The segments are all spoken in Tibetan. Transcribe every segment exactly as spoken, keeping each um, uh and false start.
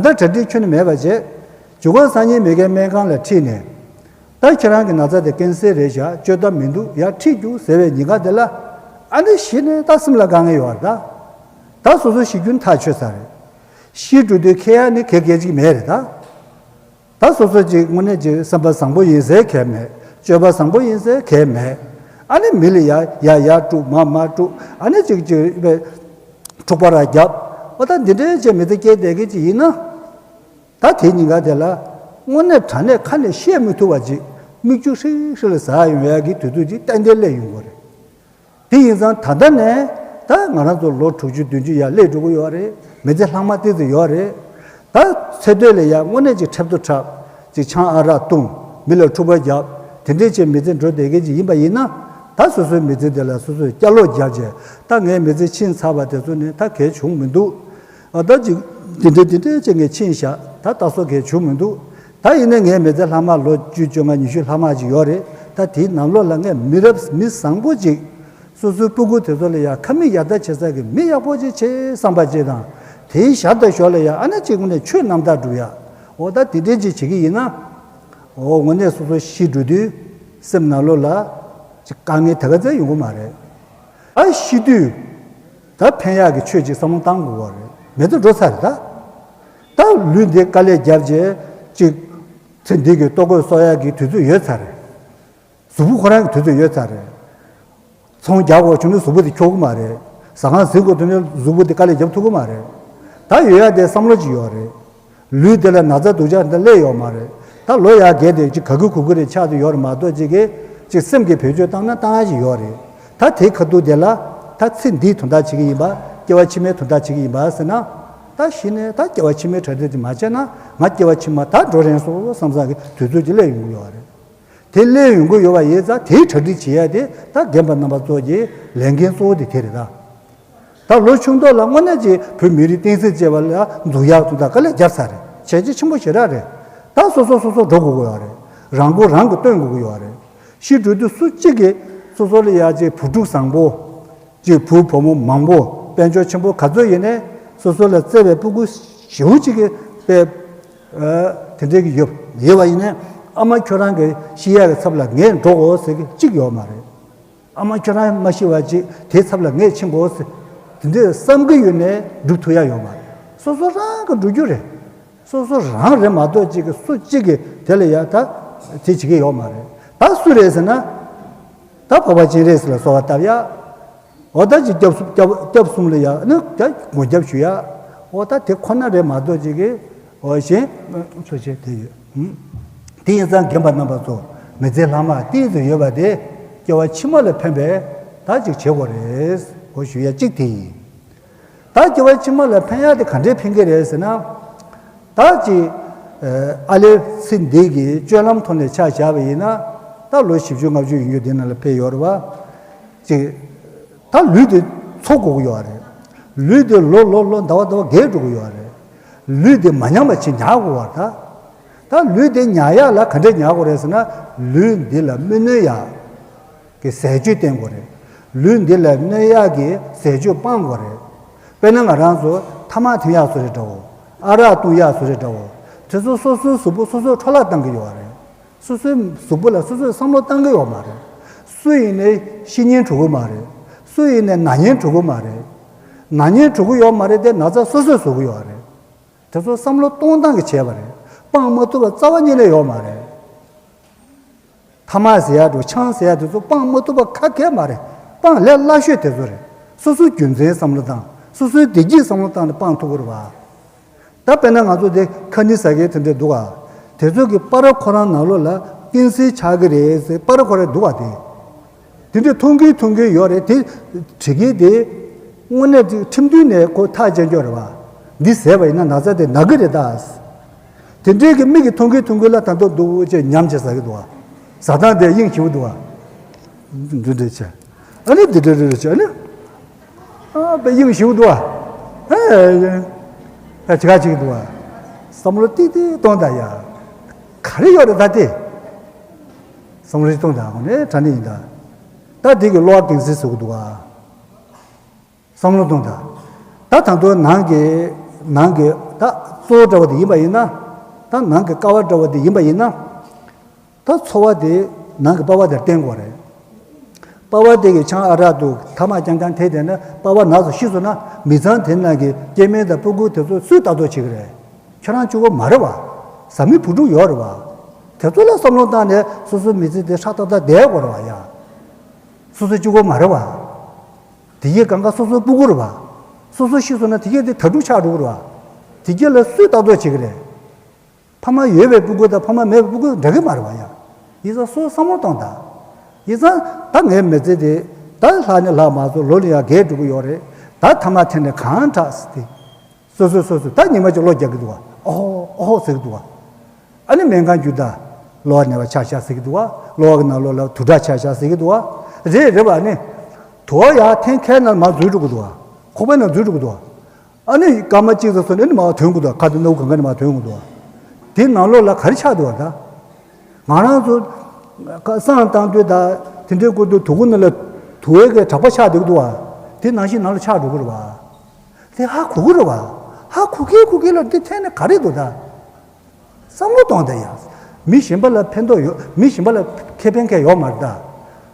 ད་ལྟ་གྲ་སྒྲིག་ཁྱོན་ནས་མེད་པ་བྱས། འཇུ་ཁང་སང་ཉིན་མི་རྒན་སྨན་ཁང་ལ་ཁྲིད་ནས། ད་ཁྱེད་རང་གི་ན་ཚ་དེ་ཀན་སར་རེད་བཞག་བཅོས་ཐབས་མི་འདུག་ཡར་ཁྲིད་རྒྱུགས་ཟེར་བའི་ཉིན་ཁ་དེ་ལ། ཨ་ནི་གཞི་ནས་ད་སེམས་ལ་དཀའ་ངལ་ཡོད་རེད་ད། ད་སོ་སོ་ཤི་རྒྱུ་ཐག་ཆོད་ས་རེད། ཤི་འགྲོ་དུས་ཁེ་ཡ་ནི་གེ་གེ་ཅིག་མེད་རེད་ད། ད་སོ་སོ་ཅིག་དངོས་གནས་ཅིག་སེམས་པ་བཟང་པོ་ཡིན་ཟེར་གལ་མེད། སྤྱོད་པ་བཟང་པོ་ཡིན་ཟེར་གལ་མེད། ཨ་ནི་མི་ལ་ཡ་ཡ་ཡ་དཀྲུག་མ་མ་དཀྲུག་ཨ་ནི་ཅིག་ཅིག་པའི་འཁྲུག་པ་ར་རྒྱབ། འོ་ད་འདི་འདྲའི་ཅིག་མི་ཚེ་སྐྱེལ་བསྡད་མཁན་ཅིག་ཡིན་ན། ད་དེའི་ཉིན་ཀ་དེ་ལ་དངོས་གནས་དྲང་གནས་ཁ་ནས་བཤད་མི་ཐུབ་པ་ཅིག་མིག་ཆུ་ཧྲིལ་ཧྲིལ་ཟག་ཡོང་ཡ་གི་དུས་ཚོད་ཅིག་ཏན་ཏན་སླེབས་ཡོང་གི་རེད། དེ་ཡིན་ཙང་ད་ལྟ་ནས་ད་ང་རང་ཚོ་ལོ་དྲུག་ཅུ་བདུན་ཅུ་ཡར་སླེབས་འགྲོ་གི་ཡོད་རེད། མི་ཚེ་ལྷག་མ་ཏོག་ཙམ་ཡོད་རེད། ད་ཚེ་སྟོད་ལ་ཡ་དངོས་གནས་ཅིག་འཁྲབ་ཏུ་འཁྲབ། ཅིག་ཆང་ཨ་རག་བཏུང་། མི་ལ་འཁྲུག་པ་རྒྱབ། དེ་འདྲས་ཅིག་མི་ཚེ་འགྲོ་བསྡད་མཁན་ཅིག་ཡིན་པ་ཡིན་ན། ད་སོ་སོའི་མི་ཚེ་དེ་ལ་སོ་སོས་བསྐྱར་ལོག་རྒྱབ་བྱས། ད་ངའི་མི་ཚེ་ཕྱིན་ཚར་བ་དེ་ཚོ་ནི་ད་གལ་བྱུང་མི་འདུག་ཨ་ད་ཅིག་དེ་འདྲས་དེ་འདྲས་ཅིག་ངས་ཕྱིན་བཞག་ད་ད་གཟོད་གལ་བྱུང་མི་འདུག་ད་ཡིན་ནའི་ངའི་མི་ཚེ་ལྷག་མ་ལོ་བཅུ་བཅོ་ལྔ་ཉི་ཤུ་ལྷག་མ་ཅིག་ཡོད་རེད། ད་དེའི་ནང་ལོགས་ལ་ངས་མི་རབས་མི་བཟང་པོ་ཅིག་སོ་སོའི་སྤུ་གུ་དེ་ཚོ་ལ་ཡང་ཁ་མིག་ཡར་ལྟ་བྱེད་ས་གི་མི་ཡག་པོ་ཅིག་བྱེད་བསམ་པ་ཅིག་དང་། དེའི་ཞར་དང་ཞོར་ལ་ཡང་ཨ་ན་ཅིག་ངོས་ནས་ཆོས་རྣམ་དག་སྒྲུབ་ཡ། འོ་ད་དེ་འདྲས་ཅིག་བྱེད་ཀྱི་ཡིན་ན། འོ་དངོས་གནས་སོ་སོ་ཤི་འགྲོ་དུས་སེམས་ནང་ལོགས་ལ་ཅིག་དཀའ་ངལ་དེ་ག་ཚད་ཡོང་གི་མ་རེད། ཨ་ཤི་དུས་ད་ཕན་ཡག་གི་ཆོས་ཅིག་བསམ་བློ་བཏང་དགོས་པ་རེད། མི་ཚེ་འགྲོ་ཚར་རེད་ད། ད་ལུས་འདི་དཀའ་ལས་བརྒྱབ་རྗེས་ཅིག་ཚེ་འདི་གི་ལྟོ་གོས་གསོག་ཡག་གི་དུས་ཚོད་ཡོད་ཚར་རེད། གཟུགས་པོ་ཁོ་རང་གི་དུས་ཚོད་ཡོད་ཚར་རེད། ཚོང་རྒྱག་དགོས་བྱུང་ན་གཟུགས་པོ་དེ་འཁྱོག་གི་མ་རེད། ཟ་ཁང་ཟིན་དགོས་དུས་ན་གཟུགས་པོ་དེ་དཀའ་ལས་རྒྱབ་ཐུབ་ཀྱི་མ་རེད། ད་ཡོད་ཡ་དེ་བསམ་བློ་ཅིག་ཡོད་རེད། ལུས་དེ་ལ་ན་ཚ་སྡུག་ཅག་འདི་སླེབས་ཡོད་མ་རེད། ད་ལོ་ཡར་རྒས་དེ་ཅིག་ག་གི་གུ་གི་རེད་ཆགས་དུ་ཡོད་རེད་མ་གཏོགས་ཅིག་གི་ཅིག་སེམས་ཀྱི་བེད་སྤྱོད་བཏང་ན་བཏང་ཡ་ཅིག་ཡོད་རེད། ད་དེའི་ཁ་ཐུག་དེ་ལ་ད་ཚེ་འདིའི་དོན་དག་བྱེད་ཀྱི་ཡིན་པ། སྐྱེ་བ་ཕྱི་མའི་དོན་དག་བྱེད་ཀྱི་ཡིན་པ་ཟེར་ན། ད་གཞི་ནས་ད་སྐྱེ་བ་ཕྱི་མའི་གྲ་སྒྲིག་ཅིག་མ་བྱས་ན་ང་སྐྱེ་བ་ཕྱི་མ་ད་འགྲོ་རན་སོང་བསམ་བསམ་གི་དུས་ཚོད་ཅིག་སླེབས་ཡོང་གི་ཡོད་རེད། དེ་སླེབས་ཡོང་གི་ཡོད་པ་ཡིན་ཙང་དེའི་གྲ་སྒྲིག་བྱེད་ཡ་དེ་ད་རྒན་པ་རྣམ་པ་ཚོ་གི་ལས་འགན་གཙོ་བོ་དེ་དེ་རེད་ད། ད་ལོ་ཆུང་དུས་ལ་དངོས་གནས་ཀྱི་བོད་མི་རིགས་བསྟན་སྲིད་ཅེས་པ་ལ་འཛུགས་ཡག་ཏུ་ད་དཀའ་ལས་བརྒྱབ་ཚར་རེད། བྱས་རྗེས་ཆེན་པོ་ཞེ་དྲག་རེད། ད་སོ་སོ་སོ་སོ་འགྲོ་དགོས་ཀྱི་ཡོད་རེད། རང་མགོ་རང་གིས་སྟོན་དགོས་ཀྱི་ཡོད་རེད། ཤི་འགྲོ་དུས་སུ་གཅིག་གིས་སོ་སོ་ལ་ཡ་གཅིག་བུ་ཕྲུག་བཟང་པོ། གཅིག་བུ་བུ་མོ་མང་པོ་དཔལ་འབྱོར་ཆེན་པོ་ག་ཚོད་ཡིན་ནའི་སོ་སོ་ལ་བརྩེ་བའི་སྤུ་གུ་ཞེ་པོ་གཅིག་གི་དཔེ། དེ་འདྲའི་གི་ཡོད་ཡོད་པ་ཡིན་ནའི་ཨ་མ་ཁྱོད་རང་གི་ཤི་ཡག་གི་ཚབ་ལ་ངས་འགྲོ་དགོས་ཟེར་གི་གཅིག་ཡོད་མ་རེད། ཨ་མ་ཁྱོད་རང་མ་ཤི་བ་ཅིག་དེའི་ཚབ་ལ་ངས་ཕྱིན་དགོས་ཟེར། དེ་འདྲའི་བསམ་གི་ཡོད་ནའི་སྒྲུབ་ཐུབ་ཡ་ཡོད་མ་རེད། སོ་སོ་རང་གི་འགྲོ་རྒྱུ་རེད། སོ་སོ་རང་རེད་མ་གཏོགས་གཅིག་གི་སུ་གཅིག་གི་དེ་ལ་ཡ་ད་དེ་བྱེད་ཀྱི་ཡོད་མ་རེད། ད་སུ་རེད་ཟེར་ན། ད་འཕགས་པ་སྤྱན་རས་གཟིགས་ལ་གསོལ་བ་བཏབ་ཡ། འོ་ད་ཅིག་སྐྱབས་སུ་སྐྱབས་སྐྱབས་གསུམ་ལ་ཡ་ནི་ད་མགོན་སྐྱབས་ཞུ་ཡ། འོ་ད་དེ་ཁོ་ན་རེད་མ་གཏོགས་ཅིག་གི་འོ་གཞན་ཚོ་བྱེད་དེ་ཡོད། དེ་ཡིན་ཙང་རྒན་པ་རྣམ་པ་ཚོ་མི་ཚེ་ལྷག་མ་ཏོག་ཙམ་ཡོད་པ་དེ་སྐྱེ་བ་ཕྱི་མ་ལ་ཕན་པའི་ད་ཅིག་བྱེད་དགོས་རེད། འོ་ཞུ་ཡ་གཅིག་དེ་ཡིན། ད་སྐྱེ་བ་ཕྱི་མ་ལ་ཕན་ཡ་དེ་ག་འདྲས་ཕན་གི་རེད་ཟེར་ན། ད་ཅིག་ཨ་ལེ་ཚེ་འདི་གི་སྤྱོད་ལམ་ཐོག་ནས་ཆ་བཞག་པ་ཡིན་ན། ད་ལོ་བཞི་བཅུ་ལྔ་བཅུ་ཡིན་རྒྱུ་འདི་ནང་ལ་ཕེབས་ཡོད་རེད་བ། ཅིག་ད་ལུས་དེ་འཚོ་དགོས་ཀྱི་ཡོད་རེད། ལུས་དེ་ལོ་ལོ་ལོ་ཟླ་བ་ཟླ་བ་རྒས་འགྲོ་གི་ཡོད་རེད། ལུས་དེ་མ་ཉམས་པ་ཅིག་ཉར་དགོས་པ་རེད་ད། ད་ལུས་དེ་ཉར་ཡག་ལ་ག་འདྲས་ཉར་དགོས་རེད་ཟེར་ན། ལུས་འདི་ལ་མི་གནོད་ཡག་གི་ཟས་སྤྱོད་བསྟེན་དགོས་རེད། ལུས་འདི་ལ་གནོད་ཡག་གི་ཟས་སྤྱོད་སྤང་དགོས་རེད། དཔེར་ན་ང་རང་ཚོ་ཐ་མག་འཐེན་ཡག་བཟོ་རེད་འདྲ་བོ། ཨ་རག་བཏུང་ཡག་བཟོ་རེད་འདྲ་བོ། དེ་ཚོ་སོ་སོའི་གཟུགས་པོ་སོ་སོས་འཕྲོ་བརླག་བཏང་གི་ཡོད་རེད། སོ་སོའི་གཟུགས་པོ་ལ་སོ་སོས་བསམ་བློ་བཏང་གི་ཡོད་མ་རེད། སུ་ཡིན་ནའི་ཤི་ཉེན་འགྲོ་གི་མ་རེད། སུ་ཡིན་ནའི་ན་ཉེན་འགྲོ་གི་མ་རེད། ན་ཉེན་འགྲོ་གི་ཡོད་མ་རེད་དེ་ན་ཚ་སོ་སོས་བཟོ་གི་ཡོད་རེད། དེ་ཚོ་བསམ་བློ་གཏོང་སྟངས་ཀྱིས་བྱས་པ་རེད། སྤང་མ་ཐུབ་པ་རྩ་བ་ཉིད་ནས་ཡོད་མ་རེད། ཐ་མག་ཟེར་ཡག་འགྲོ་ཆང་ཟེར་ཡག་དེ་ཚོ་སྤང་མ་ཐུབ་པ་ཁ་གས་མ་རེད། སྤང་ལས་སླ་ཤོས་དེ་ཚོ་རེད། སོ་སོའི་རྒྱུ་མཚན་བསམ་བློ་བཏང་། སོ་སོའི་བདེ་སྐྱིད་བསམ་བློ་བཏང་ནས་སྤང་ཐུབ་ཀྱི་རེད་བ། ད་དཔེར་ན་ང་ཚོ་དེ་ཁ་ནི་ཟ་མཁན་དེ་འདྲ་འདུག་ག་དེ་ཚོ་གི་པ་ར་ཁོ་རང་ནང་ལོགས་ལ་ཀན་སར་ཆགས་ཀྱི་རེད་ཟེར་པ་ར་ཁོ་རང་འདུག་ག་དེ། དེ་འདྲ་མཐོང་གི་མཐོང་གི་ཡོད་རེད། དེ་དྲི་གི་དེ་དངོས་གནས་དེ་ཁྲིམས་མཐུན་ནས་ཁོ་ཐག་བཅད་རྒྱུ་རེད་བ། འདི་ཟས་པ་ཡིན་ན་ན་ཚ་དེ་ན་གི་རེད་ད། དེ་འདྲའི་གི་མིག་གི་མཐོང་གི་མཐོང་གི་ལ་ད་མདོག་འདུག་ཅེས་ཉམས་བྱས་ཟ་གི་འདུག་བ། ཟ་སྟངས་དེ་དབྱིངས་ཞིག་འདུག་བ། འདི་འདྲ་བྱས། ཨ་ནི་འདི་འདྲ་འདྲ་བྱས་ཨ་ནི། ཨ་པའི་དབྱིངས་ཞིག་འདུག་བ། ཨ་ཅི་ག་ཅིག་འདུག་བ། བསམ་བློ་ཏིག་ཏིག་གཏོང་ད་ཡ། ག་རེ་ཡོད་རེད་ད་དེ། བསམ་བློ་ཞིག་གཏོང་ད་འོ་ནས་དྲ་ནི་ཡིན་ད། ད་དེ་གི་གློ་བ་གེང་སར་ཟེར་གི་འདུག་བ། བསམ་བློ་གཏོང་དང་། ད་ད་དུང་ནང་གི་ ནང་གི་ད་གཙོ་བོ་འདྲ་བ་དེ་ཡིན་པ་ཡིན་ན། ད་ནང་གི་ཀ་བ་འདྲ་བ་དེ་ཡིན་པ་ཡིན་ན། ད་ཚོར་བ་དེ་ནང་གི་པ་བ་དེར་བརྟེན་དགོས་རེད། པ་བ་དེ་གི་ཆང་ཨ་རག་ཏུ་ཐ་མག་རྐྱང་རྐྱང་འཐེན་བསྡད་ན། པ་བ་ན་ཚོ་ཤི་སོང་ན། མི་ཚང་དེ་ནང་གི་སྐྱེ་དམན་དང་སྤུ་གུ་དེ་ཚོ་སུས་ལྟ་རྟོག་བྱེད་ཀྱི་རེད། ཁྱོད་རང་གཅིག་པོ་མ་རེད་བ། བཟའ་མི་བུ་ཕྲུག་ཡོད་རེད་བ། དེ་ཚོ་ལ་བསམ་བློ་བཏང་ནས་སོ་སོའི་མི་ཚེ་དེ་ཧྲག་ཏག་ཏག་བསྡད་དགོས་རེད་བ་ཡ། སོ་སོ་གཅིག་པོ་མ་རེད་བ། དེ་གའི་གང་ག་སོ་སོའི་སྤུ་གུ་རེད་བ། སོ་སོ་ཤི་སོང་ན་དེ་གའི་དེ་དྭ་ཕྲུག་ཆགས་འགྲོ་གི་རེད་བ། དེ་གའི་ལ་སུས་ལྟ་རྟོག་བྱེད་ཀྱི་རེད། ཕ་མ་ཡོད་པའི་སྤུ་གུ་དང་ཕ་མ་མེད་པའི་སྤུ་གུ་འདྲ་གི་མ་རེད་བ་ཡ། ཡིན་ཙང་སོ་སོ་བསམ་བློ་གཏོང་དང་། ཡིན་ཙང་ད་ངའི་མི་ཚེ་དེ་ད་ལྷག་ནས་ལྷག་མ་སོང་། ལོ་ལ་ཡང་རྒས་འགྲོ་གི་ཡོད་རེད། ད་ཐ་མག་འཐེན་ནས་གང་དྲག་ཟེར་ཏེ། སོ་སོས་སོ་སོས་ད་ཉི་མ་གཅིག་བློ་རྒྱག་གི་འདུག་བ། ཨོ་ཧོ་ཨོ་ཧོ་ཟེར་གི་འདུག་བ། ཨ་ནི་སྨན་ཁང་རྒྱུགས་དང་། གློ་བ་ནད་པ་ཆགས་ཤག་ཟེར་གི་འདུག་བ། གློ་བ་གི་ནང་ལོགས་ལ་དུག་དྲག་ཆགས་ཤག་ཟེར་གི་འདུག་བ། རེད་རེད་བ། ཨ་ནི་དུ་བ་ཡར་འཐེན་མཁན་ནང་མར་འཛུལ་འགྲོ་གི་འདུག་བ། ཁོག་པའི་ནང་འཛུལ་འགྲོ་གི་འདུག་བ། ཨ་ནི་སྐར་མ་གཅིག་ཙམ་སོང་ནས་ཨ་ནི་མར་ཐོན་གི་འདུག་བ། ཁ་དེ་སྣ་བུག་གང་ག་ནས་མར་ཐོན་གི་འདུག་བ། དེ་ནང་ལོགས་ལ་ག་རེ་ཆགས་འདུག་བ་ད། ང་རང་ཚོ་བསང་བཏང་དུས་དང་དེ་འདྲའི་སྐོར་དུ་དུག་ཁུ་ནང་ལ་དུ་བའི་གི་གྲགས་པ་ཆགས་འདུག་འདུག་བ། དེ་ནང་བཞིན་ནང་ལ་ཆགས་འགྲོ་གི་རེད་བ། དེ་ཧ་གོ་གི་རེད་བ། ཧ་གོ་གི་གོ་གི་ལ་དེ་འཐེན་ནས་ག་རེ་འདུག་ད། བསམ་བློ་གཏོང་དང་ཡ། མི་གཞན་པ་ལ་ཕན་ཐོགས་ཡོད། མི་གཞན་པ་ལ་ཁེ་ཕན་གང་ཡང་ཡོད་མ་རེད་ད།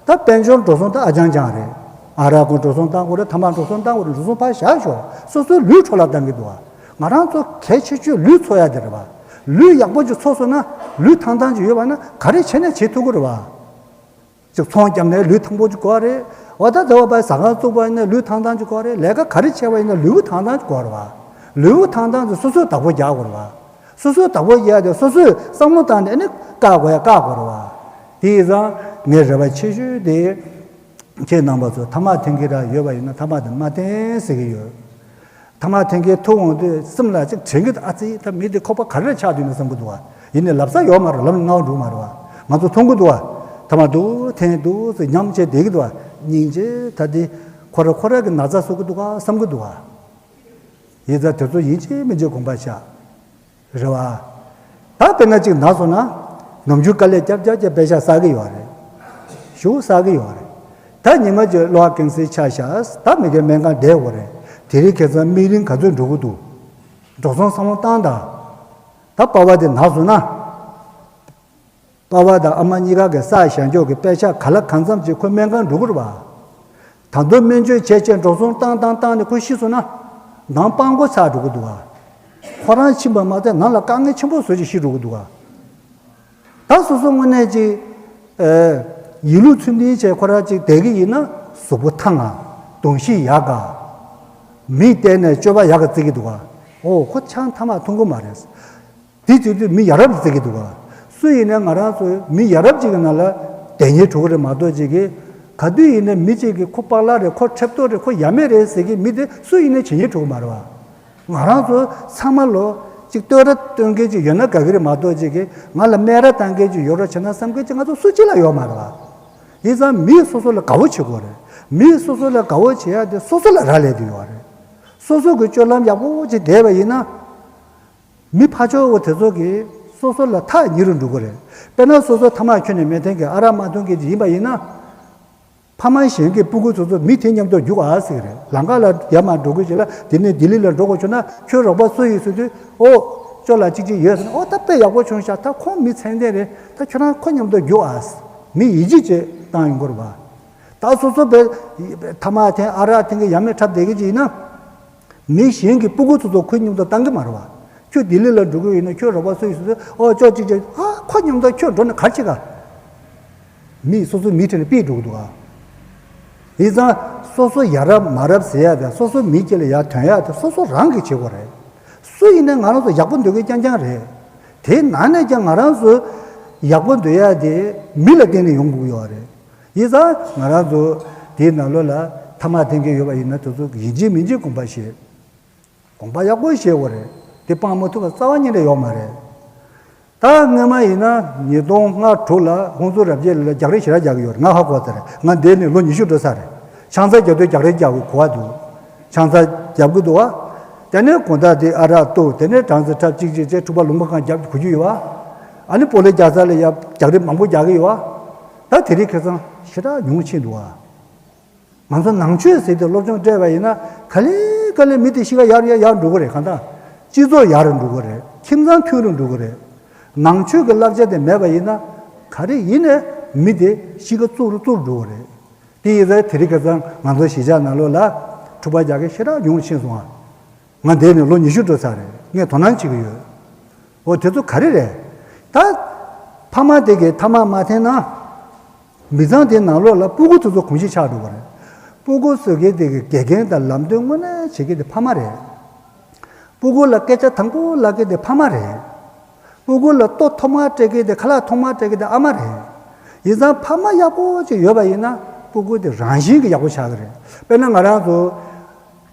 ད་དཔལ་འབྱོར་འགྲོ་སོང་ད་ཨ་ཅང་ཅང་རེད། ཨ་རག་གོང་འགྲོ་སོང་བཏང་དགོས་རེད། ཐ་མག་འགྲོ་སོང་བཏང་དགོས་རེད། འགྲོ་སོང་ཕར་བཞག་ཤོག་སོ་སོའི་ལུས་འཕྲོ་བརླག་བཏང་གི་འདུག་བ། ང་རང་ཚོ་གལ་ཆེ་ཤོས་ལུས་འཚོ་ཡ་དེ་རེད་བ། ལུས་ཡག་པོ་ཅིག་འཚོ་སོང་ན། ལུས་ཐང་ཐང་ཅིག་ཡོད་པ་ན་ག་རེ་བྱས་ནས་བྱེད་ཐུབ་ཀྱི་རེད་བ། ཅིག་ཚོང་བརྒྱབ་ནས་ལུས་ཐང་པོ་ཅིག་དགོས་རེད། འོ་ད་ལྟ་བ་པའི་ཟ་ཁང་བཙུགས་པ་ཡིན་ན་ལུས་ཐང་ཐང་ཅིག་དགོས་རེད། ལས་ཀ་ག་རེ་བྱས་པ་ཡིན་ན་ལུས་པོ་ཐང་ཐང་ཅིག་དགོས་རེད་བ། ལུས་པོ་ཐང་ཐང་ཅིག་སོ་སོས་བདག་པོ་རྒྱག་དགོས་རེད་བ། སོ་སོས་བདག་པོ་རྒྱག་དེ་སོ་སོས་བསམ་བློ་བཏང་ནས་ཨ་ནི་བཀག་དགོས་ཡ་བཀག་དགོས་རེད་བ། དེ་ཡིན་ཙང་ངའི་རེ་བ་ཆེ་ཤོས་དེ། ཁྱེད་རྣམ་པ་ཚོ་ཐ་མག་འཐེན་མཁན་རང་ཡོད་པ་ཡིན་ན་ཐ་མག་དེ་མ་འཐེན་ཟེར་གྱི་ཡོད། ཐ་མག་འཐེན་མཁན་ཐུག་འོང་དུས་སེམས་ལ་ཅིག་དྲན་གྱི་འདུག་ཨ་ཙི། ད་མི་འདི་ཁོག་པ་ག་རེ་ཆགས་འདུག་ན་བསམ་གྱི་འདུག་བ། ཡིན་ནའི་ལབ་ས་ཡོད་མ་རེད། ལབ་ན་ངའོ་འགྲོ་མ་རེད་བ། ང་ཚོ་མཐོང་གི་འདུག་བ། ཐ་མག་འདུག་འཐེན་འདུག་ཟེར་ཉམས་བྱས་བསྡད་ཀྱི་འདུག་བ། སྙིང་རྗེ། ད་འདི་ཁོ་ར་ཁོ་ར་གི་ན་ཚ་བཟོ་གི་འདུག་ག་བསམ་གྱི་འདུག་བ། ཡིན་ཙང་དེ་ཚོ་ཡིན་གཅིག་མིན་གཅིག་དགོངས་པ་བཞག་རེད་བ། ད་དཔེར་ན་གཅིག་ན་སོང་ན། ནམ་རྒྱུན་དཀའ་ལས་རྒྱབ་རྒྱབ་རྒྱབ་པེ་ཤག་བསགས་ཀྱི་ཡོད་རེད། ཞེ་པོ་བསགས་ཀྱི་ཡོད་རེད། ད་ཉི་མ་གཅིག་གློ་བ་ཀན་སར་ཆགས་ཤག་ད་མི་རྒན་སྨན་ཁང་བསྡད་དགོས་རེད། དེ་རིང་ཁ་སང་སྨན་རིན་ག་ཚོད་འགྲོ་གི་འདུག་འགྲོ་སོང་བསམ་བློ་བཏང་དང་། ད་པ་ཕ་དེ་ན་སོང་ན། པ་ཕ་དང་ཨ་མ་གཉིས་ཀ་གི་བསགས་བཞག་འཇོག་གི་པེ་ཤག་ག་ལ་གང་འཚམ་ཅིག་ཁོ་སྨན་ཁང་འགྲོ་གི་རེད་བ། ད་དུང་སྨན་བཅོས་བྱས་བྱས་འགྲོ་སོང་བཏང་བཏང་བཏང་ནས་ཁོ་ཤི་སོང་ན། ནང་སྤྲང་པོ་ཆགས་འགྲོ་གི་འདུག་ག་ཁོ་རང་ཕྱིན་པ་མ་ཟད་ནང་ལ་དཀའ་ངལ་ཆེན་པོ་བཟོ་བྱས་ཤི་འགྲོ་གི་འདུག་ག་ད་སོ་སོ་དངོས་གནས་ཅིག་ཨེ། ཡིན་ལུགས་ཚུལ་མཐུན་བྱས་ཁོ་རང་ཅིག་བསྡད་ཀྱི་ཡིན་ན། གཟུགས་པོ་ཐང་ང་། གདོང་ཤེས་ཡག་ག་མིས་བལྟས་ནས་སྤྱོད་པ་ཡག་ག་བརྩི་གི་འདུག་ག་ཨོ་ཁོ་ཆང་ཐ་མག་འཐུང་གི་མ་རེད། དེ་བྱེད་དུས་མི་ཡ་རབས་བརྩི་གི་འདུག་ག་སུ་ཡིན་ནའི་ང་རང་ཚོ་མི་ཡ་རབས་ཅིག་གི་ནང་ལ་བསྡད་ཉེན་འགྲོ་གི་རེད་མ་གཏོགས་ཅིག་གིས། ག་དུས་ཡིན་ནའི་མི་གཅིག་གིས་ཁོ་པགས་ལག་རེད། ཁོ་ཁྲེབ་ཏོ་རེད། ཁོ་ཡ་མེད་རེད་ཟེར་གི་མི་དེ་སུ་ཡིན་ནའི་བྱེད་ཉེན་འགྲོ་གི་མ་རེད་བ། ང་རང་ཚོ་ཚང་མ་ལོ་ཅིག་བསྟོད་ར་སྟོན་མཁན་ཅིག་ཡོད་ན་དགའ་གི་རེད་མ་གཏོགས་ཅིག་གིས་ང་ལ་སྨད་ར་བཏང་མཁན་ཅིག་ཡོད་རོགས་བྱེད་ན་བསམ་མཁན་ཅིག་ང་ཚོ་སུ་གཅིག་ལ་ཡོད་མ་རེད་བ། ཡིན་ཙང་མིས་སོ་སོ་ལ་དགའ་བོ་བྱེད་དགོས་རེད། མིས་སོ་སོ་ལ་དགའ་བོ་བྱེད་ཡ་དེ་སོ་སོ་ལ་རག་ལས་དུ་ཡོད་རེད། སོ་སོ་གི་སྤྱོད་ལམ་ཡག་པོ་ཅིག་བསྡད་པ་ཡིན་ན། མི་ཕར་ཕྱོགས་བོ་དེ་ཚོ་གིས་སོ་སོ་ལ་ཐག་ཉེ་རུ་འགྲོ་གི་རེད། དཔེར་ན་སོ་སོ་ཐ་མག་ཁྱོན་ནས་མི་འཐེན་མཁན་ཨ་རག་མ་འཐུང་མཁན་ཅིག་ཡིན་པ་ཡིན་ན། ཕ་མ་གཞན་གྱི་སྤུ་གུ་ཚོ་ཚོ་མི་དེ་མཉམ་དུ་རྒྱུགས་ཨ་ཟེར་གི་རེད། ལམ་ཁ་ལ་ཡར་མར་འགྲོ་དགོས་ཅིག་ལ་དེ་ནས་ལྡི་ལི་ལ་འགྲོ་དགོས་བྱུང་ན་ཁྱོད་རོགས་པ་སུ་ཡིན་ཟེར་དུས། ཨོ། ཅོ་ལགས་གཅིག་གཅིག་ཡོད་ཟེར་ན། ཨོ་ད་དཔེ་ཡག་པོ་བྱུང་ཤག་ད་ཁོང་མི་ཚད་ལྡན་རེད། ད་ཁྱོད་རང་ཁོ་མཉམ་དུ་རྒྱུགས་ཨ། མི་ཡིད་ཆེས་བྱེད་བཏང་ཡོང་གི་རེད་པ། ད་སོ་སོ་བས་ཐ་མག་འཐེན་ཨ་རག་འཐེན་གི་ཡ་མེད་འཁྲབ་བསྡད་གི་ཅིག་ཡིན་ན། མི་གཞན་གྱི་སྤུ་གུ་ཚོ་ཚོ་ཁོའི་མཉམ་དུ་བཏང་གི་མ་རེད་བ། ཁྱོད་ལྡི་ལི་ལ་འགྲོ་གི་ཡོད་ན་ཁྱོད་རོགས་པ་སུ་ཡིན་ཟེར་དུས། ཨོ་ཅོ་གཅིག་གཅིག་ཨ་ཁོ་མཉམ་དུ་ཁྱོད་འགྲོ་ན་ག་རེ་བྱེད་ག་མི་སོ་སོའི་མི་ཁྲིད་ནས་ཕུད་འགྲོ་གི་འདུག་ག་ཡིན་ཙང་སོ་སོ་ཡ་རབས་མ་རབས་ཟེར་ཡ་དང་སོ་སོ་མི་སྐྱེ་ལ་ཡར་ཐོན་ཡ་དེ་སོ་སོ་རང་གིས་བྱེད་དགོས་རེད། སུ་ཡིན་ནའི་ང་རང་ཚོ་ཡག་པོ་འདོད་མཁན་རྐྱང་རྐྱང་རེད། དེའི་ནང་ནས་ཀྱང་ང་རང་ཚོ་ཡག་པོ་འདོད་ཡ་དེ་མི་ལ་བརྟེན་ནས་ཡོང་དགོས་ཡོད་རེད། ཡིན་ཙང་ང་རང་ཚོ་དེའི་ནང་ལོགས་ལ་ཐ་མག་འཐེན་མཁན་ཡོད་པ་ཡིན་ན་དེ་ཚོ་ཡིན་གཅིག་མིན་གཅིག་དགོངས་པ་བཞེས། དགོངས་པ་ཡག་པོ་བཞེས་དགོས་རེད། དེ་སྤང་མ་ཐུབ་པ་རྩ་བ་ཉིད་ནས་ཡོད་མ་རེད། ད་སྔོན་མ་ཡིན་ན་ཉིས་སྟོང་ལྔ་དྲུག་ལ་ཧོན་སུར་རབ་རྒྱས་ལ་རྒྱག་རེས་ཞེ་དྲག་རྒྱག་གི་ཡོད་རེད། ང་ཧ་གོ་ཚར་རེད། ང་འདས་ནས་ལོ་ཉི་ཤུ་འགྲོ་ཚར་རེད། ཆང་ས་རྒྱག་དུས་རྒྱག་རེས་རྒྱག་དགོས་གོ་བ་འདུག་ཆང་ས་རྒྱབ་གི་འདུག་བ། དེ་ནས་དགོང་དག་དེ་ཨ་རག་བཏུང་། དེ་ནས་སྦྲང་རྩི་འཁྲབ་གཅིག་གཅིག་བྱས་འཁྲུག་པ་ལུང་པ་གང་རྒྱབ་གོ་རྒྱུ་ཡོད་བ། ཨ་ནི་སྤོ་ལོ་རྒྱག་ས་ལ་ཡ་རྒྱག་རེས་མང་པོ་རྒྱག་གི་ཡོད་བ། ད་དེ་རིང་ཁ་སང་ཞེ་དྲག་ཉུང་ཕྱིན་འདུག་བ། ང་ཚོ་ནང་ཆོས་ཟེར་དུས་སློབ་སྦྱོང་སྤྲད་པ་ཡིན་ན་ག་ལེ་ག་ལེ་མི་དེ་གཤིས་ཀ་ཡར་ཡར་ཡར་འགྲོ་གི་རེད། གང་ལྟར་ སྤྱི་ཚོགས་ཡག་རུ་འགྲོ་གི་རེད། ཁྱིམ་ཚང་མཐུན་རུ་འགྲོ་གི་རེད། ནང་ཆོས་ཀྱི་བསླབ་བྱ་དེ་མེད་པ་ཡིན་ན། ག་རེ་ཡིན་ནའི་མི་དེ་གཤིས་ཀ་བཙོག་རུ་བཙོག་རུ་འགྲོ་གི་རེད། དེ་ཡིན་ཙང་དེ་རིང་ཁ་སང་ང་ཚོ་གཞིས་ཆགས་ནང་ལོགས་ལ་འཁྲུག་པ་རྒྱག་མཁན་ཞེ་དྲག་ཉུང་རུ་ཕྱིན་སོང་ང་། ང་འདས་ནས་ལོ་ཉི་ཤུ་འགྲོ་ཚར་རེད། ངས་དོ་སྣང་བྱེད་ཀྱི་ཡོད། འོ་དེ་ཚོ་ག་རེ་རེད། ད་ཕ་མ་དེ་གིས་ཐ་མག་མ་འཐེན་ན། མི་ཚང་དེའི་ནང་ལོགས་ལ་སྤུ་གུ་དེ་ཚོ་གོམས་གཤིས་ཆགས་འགྲོ་བ་རེད། སྤུ་གུ་བཟོ་མཁན་དེ་གི་དགེ་རྒན་དང་ལམ་སྟོན་དངོས་གནས་བྱེད་མཁན་དེ་ཕ་མ་རེད། སྤུ་གུ་ལ་སྐད་ཆ་དང་པོ་ལབ་མཁན་དེ་ཕ་མ་རེད། སྤུ་གུ་ལ་ལྟོ་ཐོག་མར་སྤྲད་མཁན་དེ་ཁ་ལག་ཐོག་མར་སྤྲད་མཁན་དེ་ཨ་མ་རེད། ཡིན་ཙང་ཕ་མ་ཡག་པོ་ཅིག་ཡོད་པ་ཡིན་ན་སྤུ་གུ་དེ་རང་བཞིན་གྱིས་ཡག་པོ་ཆགས་ཀྱི་རེད། དཔེར་ན་ང་རང་ཚོ་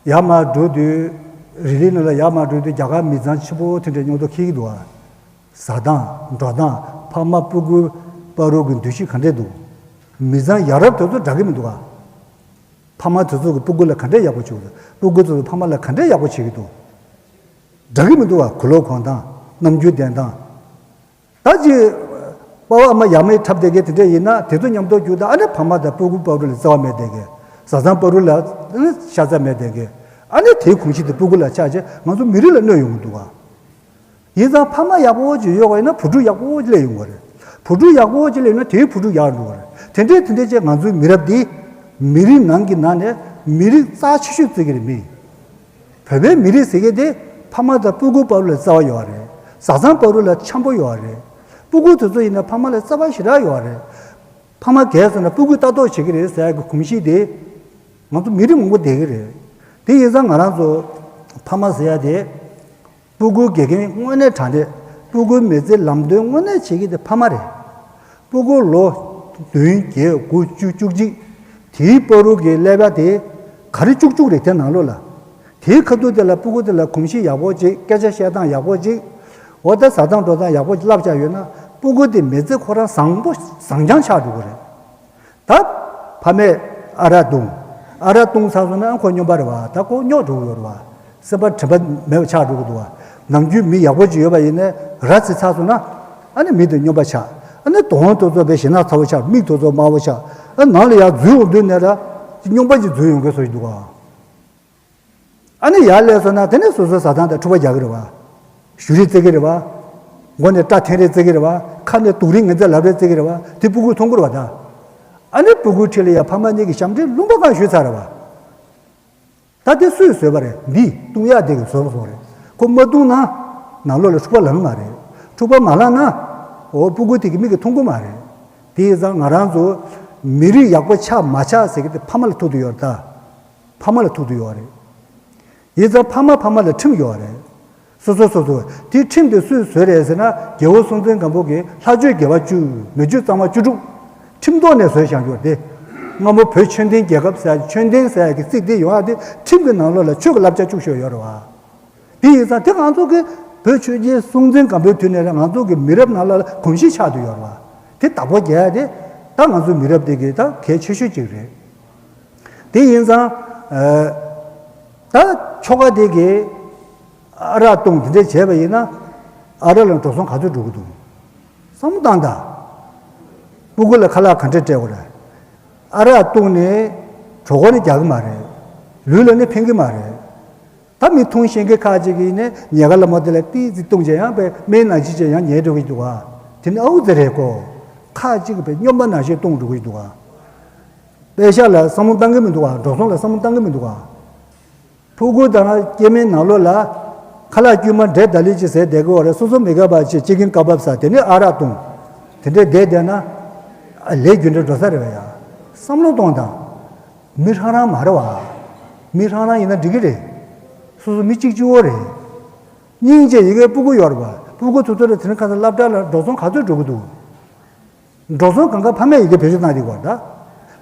ཡར་མར་འགྲོ་དུས། རི་ལི་ནང་ལ་ཡར་མར་འགྲོ་དུས་རྒྱ་གར་མི་ཚང་ཆེན་པོ་དེ་འདྲའི་མཉམ་དུ་འཁེལ་གྱི་འདུག་ཨ། ཟ་སྟངས་འགྲོ་སྟངས། ཕ་མ་སྤུ་གུ་བར་དུ་གི་འདུ་ཤེས་ག་འདྲས་འདུག་མི་ཚང་ཡ་རབས་དེ་ཚོ་འདྲ་གི་མི་འདུག་ག་ཕ་མ་དེ་ཚོ་གི་སྤུ་གུ་ལ་ག་འདྲས་ཡག་པོ་བྱེད་ཀྱི་འདུག་སྤུ་གུ་དེ་ཚོ་ཕ་མ་ལ་ག་འདྲས་ཡག་པོ་བྱེད་ཀྱི་འདུག་འདྲ་གི་མི་འདུག་ག་གོས་ལོག་གོན་སྟངས། རྣམ་འགྱུར་ལྡན་སྟངས། ད་ཅི། པ་ཕ་ཨ་མ་ཡ་མའི་འཁྲབ་བསྡད་མཁན་དེ་འདྲས་ཡིན་ན་དེ་ཚོ་མཉམ་དུ་རྒྱུག་ད་ཨ་ནི་ཕ་མ་དང་སྤུ་གུ་བར་དུ་ལ་བརྩེ་བ་མེད་བསྡད་མཁན། བཟའ་ཚང་བར་དུ་ལ་ཨ་ནི་ཤ་ཚ་མེད་བསྡད་མཁན། ཨ་ནི་དེའི་གོམས་གཤིས་དེ་སྤུ་གུ་ལ་ཆགས་རྗེས་ང་ཚོ་མི་རིགས་ལ་གནོད་ཡོང་གི་འདུག་ག་ཡིན་ཙང་ཕ་མ་ཡག་པོ་ཅིག་ཡོད་པ་ཡིན་ན་བུ་ཕྲུག་ཡག་པོ་ཅིག་སླེབས་ཡོང་གི་རེད། བུ་ཕྲུག་ཡག་པོ་ཅིག་སླེབས་ན་དེའི་བུ་ཕྲུག་ཡག་འགྲོ་གི་རེད། དེ་འདྲས་དེ་འདྲས་བྱས་ང་ཚོའི་མི་རབས་འདི་མི་རིགས་ནང་གི་ནང་ནས་མི་རིགས་རྩ་ཆེ་ཤོས་བརྩི་གི་རེད་མི། བོད་པའི་མི་རིགས་ཟེར་མཁན་དེ་ཕ་མ་དང་སྤུ་གུ་བར་ལ་བརྩེ་བ་ཡོད་རེད། བཟའ་ཚང་བར་ལ་འཆམ་པོ་ཡོད་རེད། སྤུ་གུ་དེ་ཚོ་ཡིན་ན་ཕ་མ་ལ་བརྩེ་བ་ཞེ་དྲག་ཡོད་རེད། ཕ་མ་རྒས་སོང་ན་སྤུ་གུས་ལྟ་རྟོག་བྱེད་ཀྱི་རེད་ཟེར་ཡག་གི་གོམས་གཤིས་དེ་ང་ཚོ་མི་རིགས་མང་པོ་བསྡད་ཀྱི་རེད། དེ་ཡིན་ཙང་ང་རང་ཚོ་ཕ་མ་ཟེར་ཡག་དེ། སྤུ་གུའི་དགེ་རྒན་དངོས་གནས་དྲང་གནས་སྤུ་གུའི་མི་ཚེ་ལམ་སྟོན་དངོས་གནས་བྱེད་ཀྱི་དེ་ཕ་མ་རེད། སྤུ་གུ་ལོ་བདུན་བརྒྱད་དགུ་བཅུ་བཅུ་གཅིག་དེའི་བར་དུ་གི་ཀླད་པ་དེ་ག་རེ་བཅུག་བཅུག་རེད་དེ་ནང་ལོགས་ལ། དེའི་ཁ་ཐུག་དེ་ལ་སྤུ་གུ་དེ་ལ་གོམས་གཤིས་ཡག་པོ་ཅིག་སྐད་ཆ་བཤད་སྟངས་ཡག་པོ་ཅིག་འོ་ད་བཟའ་སྟངས་འགྲོ་སྟངས་ཡག་པོ་ཅིག་བསླབ་བྱ་ཡོད་ན་སྤུ་གུ་དེ་མི་ཚེ་ཁོ་རང་བཟང་པོ་བཟང་རྐྱང་ཆགས་འགྲོ་གི་རེད། ད་ཕ་མས་ཨ་རག་བཏུང་། ཨ་རག་བཏུང་ཚར་སོང་ན་ཨ་ཁོ་སྨྱོན་པ་རེད་བ། ད་ཁོ་རྙོག་འགྲོ་གི་ཡོད་རེད་བ། སེམས་པ་དྲན་པ་མེད་པ་ཆགས་འགྲོ་གི་འདུག་བ། ནམ་རྒྱུན་མི་ཡག་པོ་ཅིག་ཡོད་པ་ཡིན་ན་ར་བཟི་ཚར་སོང་ན་ཨ་ནི་མི་དེ་སྨྱོན་པ་ཆགས། ཨ་ནི་གདོང་དེ་ཚོ་དཔེ་ཞེ་ན་ཚ་བོ་ཆགས། མིག་དེ་ཚོ་དམར་བོ་ཆགས། ཨ་ནང་ལ་ཡར་འཛུལ་འོང་དུས་ནས་ར་སྨྱོན་པ་ཅིག་འཛུལ་ཡོང་གི་བཟོ་ཞིག་འདུག་བ། ཨ་ནི་ཡར་སླེབས་སོང་ན་དེ་ནས་སོ་སོའི་བཟའ་ཚང་དང་འཁྲུག་པ་རྒྱག་གི་རེད་བ། གཞུ་རེས་རྩེ་གི་རེད་བ། མགོ་ནས་སྐྲ་འཐེན་རེས་རྩེ་གི་རེད་བ། ཁ་ནས་དུག་རིགས་ངན་ཚད་ལབ་རེས་རྩེ་གི་རེད་བ། དེ་སྤུ་གུས་མཐོང་གི་རེད་བ་ད། ཨ་ནི་སྤུ་གུའི་འཁྲིས་ལ་ཡ་ཕ་མ་གཉིས་ཀྱིས་ཞབས་འདྲེན་ལུང་པ་གང་ཞུས་ཚར་རེད་བ། ད་དེ་སུས་བཟོས་པ་རེད། འདིས་བཏུང་ཡག་དེ་གིས་བཟོས་པ་སོང་རེད། ཁོ་མ་བཏུང་ན་ནང་ལོགས་ལ་འཁྲུག་པ་ལངས་མ་རེད། འཁྲུག་པ་མ་ལངས་ན་འོ་སྤུ་གུ་དེ་གི་མིག་གིས་མཐོང་གི་མ་རེད། དེ་ཡིན་ཙང་ང་རང་ཚོ་མི་རིགས་ཡག་པོ་ཆགས་མ་ཆགས་ཟེར་གི་དེ་ཕ་མ་ལ་ཐུག་དུ་ཡོད་རེད་ད། ཕ་མ་ལ་ཐུག་དུ་ཡོད་རེད། ཡིན་ཙང་ཕ་མ་ཕ་མ་ལ་ཁྲིམས་ཡོད་རེད། སོ་སོ་སོ་སོ་དེ་ཁྲིམས་དེ་སུས་བཟོས་རེད་ཟེར་ན་རྒྱལ་བ་སྲོང་བཙན་སྒམ་པོ་གིས་ལྷ་ཆོས་དགེ་བ་བཅུ་མི་ཆོས་གཙང་མ་བཅུ་དྲུག་ཁྲིམས་ཐོག་ནས་བཟོས་བཞག་ཡོད་རེད་དེ། སྔ་མོ་བོད་ཆོས་ལྡན་རྒྱལ་ཁབ་ཟེར་ཡ་ཆོས་ལྡན་ཟེར་ཡ་གི་ཚིག་དེ་ཡོང་ཡ་དེ་ཁྲིམས་ཀྱི་ནང་ལོགས་ལ་ཆོས་ཀྱི་བསླབ་བྱ་བཅུག་བཞག་ཡོད་རེད་བ། དེ་ཡིན་ཙང་དེ་ང་ཚོ་གི་བོད་ཆོས་རྒྱལ་སྲོང་བཙན་སྒམ་པོའི་དུས་ནས་ར་ང་ཚོ་གི་མི་རབས་ནང་ལ་གོམས་གཤིས་ཆགས་བསྡད་ཡོད་རེད་བ། དེ་བདག་པོ་རྒྱག་ཡ་དེ་ད་ང་ཚོ་མི་རབས་དེ་གི་ད་གལ་ཆེ་ཤོས་གཅིག་རེད། དེ་ཡིན་ཙང་། ཨ། ད་ཁྱོ་ག་དེ་གིས་ཨ་རག་བཏུང་དེ་འདྲས་བྱས་པ་ཡིན་ན་ཨ་རག་ལ་འགྲོ་སོང་ག་ཚོད་འགྲོ་གི་འདུག་བསམ་བློ་བཏང་དང་། སྤུ་གུ་ལ་ཁ་ལག་ག་འདྲས་སྤྲད་དགོས་རེད། ཨ་རག་བཏུང་ནས་གྲོད་ཁོག་ནས་རྒྱག་གི་མ་རེད། ལུས་ལ་ནི་ཕན་གི་མ་རེད། ད་མི་འཐུང་ཤེས་མཁན་ཁ་ཅིག་གིས་ནི་ཉལ་ཁ་ལ་མོ་དེ་ལ་ཏིག་ཙི་བཏུང་བྱས་ཡང་པའི་སྨན་ནང་བཞིན་བྱས་ཡང་ཉལ་འགྲོ་གི་འདུག་ག་དེ་ནི་ཨའུ་ཙི་རེད་ཀོ། ཁ་ཅིག་གིས་པའི་སྨྱོན་པ་ནང་བཞིན་བཏུང་འགྲོ་གི་འདུག་ག་པེ་ཤག་ལ་བསམ་བློ་བཏང་གི་མི་འདུག་ག་འགྲོ་སོང་ལ་བསམ་བློ་བཏང་གི་མི་འདུག་ག་ཕྲུ་གུ་དང་སྐྱེ་དམན་ནང་ལོགས་ལ་ཁ་ལག་དཀྱུས་མ་འབྲས་ད་ལི་ཅིག་ཟས་བསྡད་དགོས་པ་རེད། སོ་སོ་མི་དགའ་བ་ཅིག་ཅི་ཀིན་ཀ་བབ་ཟ་དེ་ནས་ཨ་རག་བཏུང་། དེ་འདྲས་བསྡད་བསྡད་ན་ཨ་ལས་རྒྱུ་འབྲས་འགྲོ་ས་རེད་བ་ཡ། བསམ་བློ་གཏོང་དང་། མི་ཧྲང་རང་མ་རེད་བ། མི་ཧྲང་རང་ཡིན་ན་འགྲིག་གི་རེད། སོ་སོ་མི་གཅིག་གཅིག་པོ་རེད། སྙིང་རྗེ་ཡི་གེ་སྤུ་གུ་ཡོད་རེད་བ། སྤུ་གུ་ཚོ་ཚོ་ལ་དེ་རིང་ཁ་སང་སློབ་གྲྭ་ལ་འགྲོ་སོང་ག་ཚོད་འགྲོ་གི་འདུག་འགྲོ་སོང་གང་ག་ཕ་མས་ཡི་གེ་བེད་སྤྱོད་བཏང་དེ་གོ་ད།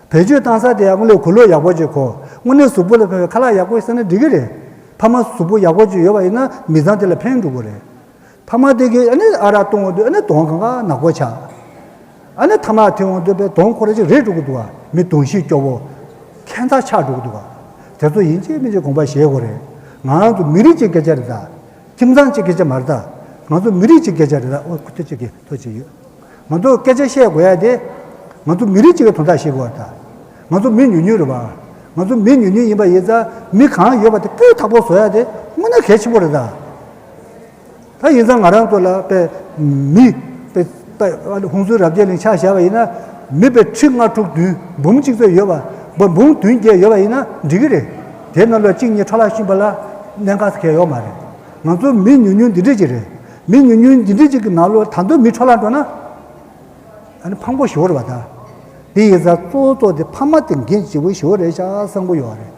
བེད་སྤྱོད་བཏང་ས་དེ་ཡང་དངོས་གནས་གོས་ལོག་ཡག་པོ་ཅིག་གོན། དངོས་གནས་གཟུགས་པོ་ལ་ཕན་པའི་ཁ་ལག་ཡག་པོ་ཟས་ན་འགྲིག་གི་རེད། ཕ་མ་གཟུགས་པོ་ཡག་པོ་ཅིག་ཡོད་པ་ཡིན་ན་མི་ཚང་དེ་ལ་ཕན་འགྲོ་གི་རེད། ཕ་མ་དེ་གིས་ཨ་ནི་ཨ་རག་བཏུང་འོང་དུས་ཨ་ནི་གདོང་གང་ག་ནག་པོ་ཆགས། ཨ་ནི་ཐ་མག་འཐེན་འོང་དུས་པའི་གདོང་ཁོ་ར་ཅིག་རེད་འགྲོ་གི་འདུག་ག་མི་གདོང་ཤེད་སྐྱོ་བོ། ཁྱད་མཚར་ཆགས་འགྲོ་གི་འདུག་ག་དེ་ཚོ་ཡིན་གཅིག་མིན་གཅིག་དགོངས་པ་བཞེས་དགོས་རེད། ང་རང་ཚོ་མི་རིགས་གཅིག་སྐད་ཆ་རེད་ད། ཁྱིམ་ཚང་གཅིག་སྐད་ཆ་མ་རེད་ད། ང་ཚོ་མི་རིགས་གཅིག་སྐད་ཆ་རེད་ད། ཨོ་ཁུ་ཐུ་གཅིག་གི་ཐུ་གཅིག་ཡོད། ང་ཚོ་སྐད་ཆ་བཤད་དགོས་ཡ་དེ། ང་ཚོ་མི་རིགས་གཅིག་གི་དོན་དག་བཤད་དགོས་རེད་ད། ང་ཚོ་མི་ཉུང་ཉུང་རེད་བ། ང་ཚོ་མི་ཉུང་ཉུང་ཡིན་པ་ཡིན་ཙང་མི་གང་ཡོད་པ་དེ་སྤུས་དག་པོ་བཟོ་ཡ་དེ་དངོས་གནས་གལ་ཆེན་པོ་རེད་ད། ད་ཡིན་ཙང་ང་རང་ཚོ་ལ་པའི་མི་པའི་ད་ཧུན་སུར་རབ་རྒྱས་གླིང་ཆ་བཞག་པ་ཡིན་ན། མི་པའི་ཁྲི་ལྔ་དྲུག་བདུན་འབུམ་གཅིག་ཙམ་ཡོད་པ། འབུམ་བདུན་བརྒྱད་ཡོད་པ་ཡིན་ན་འགྲིག་གི་རེད། དེ་ནང་ལ་གཅིག་གཉིས་འཕྲོ་བརླག་ཕྱིན་པ་ལ་གནད་འགག་གང་ཡང་ཡོད་མ་རེད། ང་ཚོ་མི་ཉུང་ཉུང་འདི་འདྲ་ཅིག་རེད། མི་ཉུང་ཉུང་འདི་འདྲ་ཅིག་གི་ནང་ལོགས་ད་དུང་མི་འཕྲོ་བརླག་འགྲོ་ན། ཨ་ནི་ཕངས་པོ་ཞེ་པོ་རེད་པ། ད་དེ་ཡིན་ཙང་གཙོ་བོ་གཙོ་དེ་ཕ་མ་དེ་འགན་ལྗིད་པོ་ཞེ་པོ་རེད་ཤག་བསམ་གྱི་ཡོད་རེད།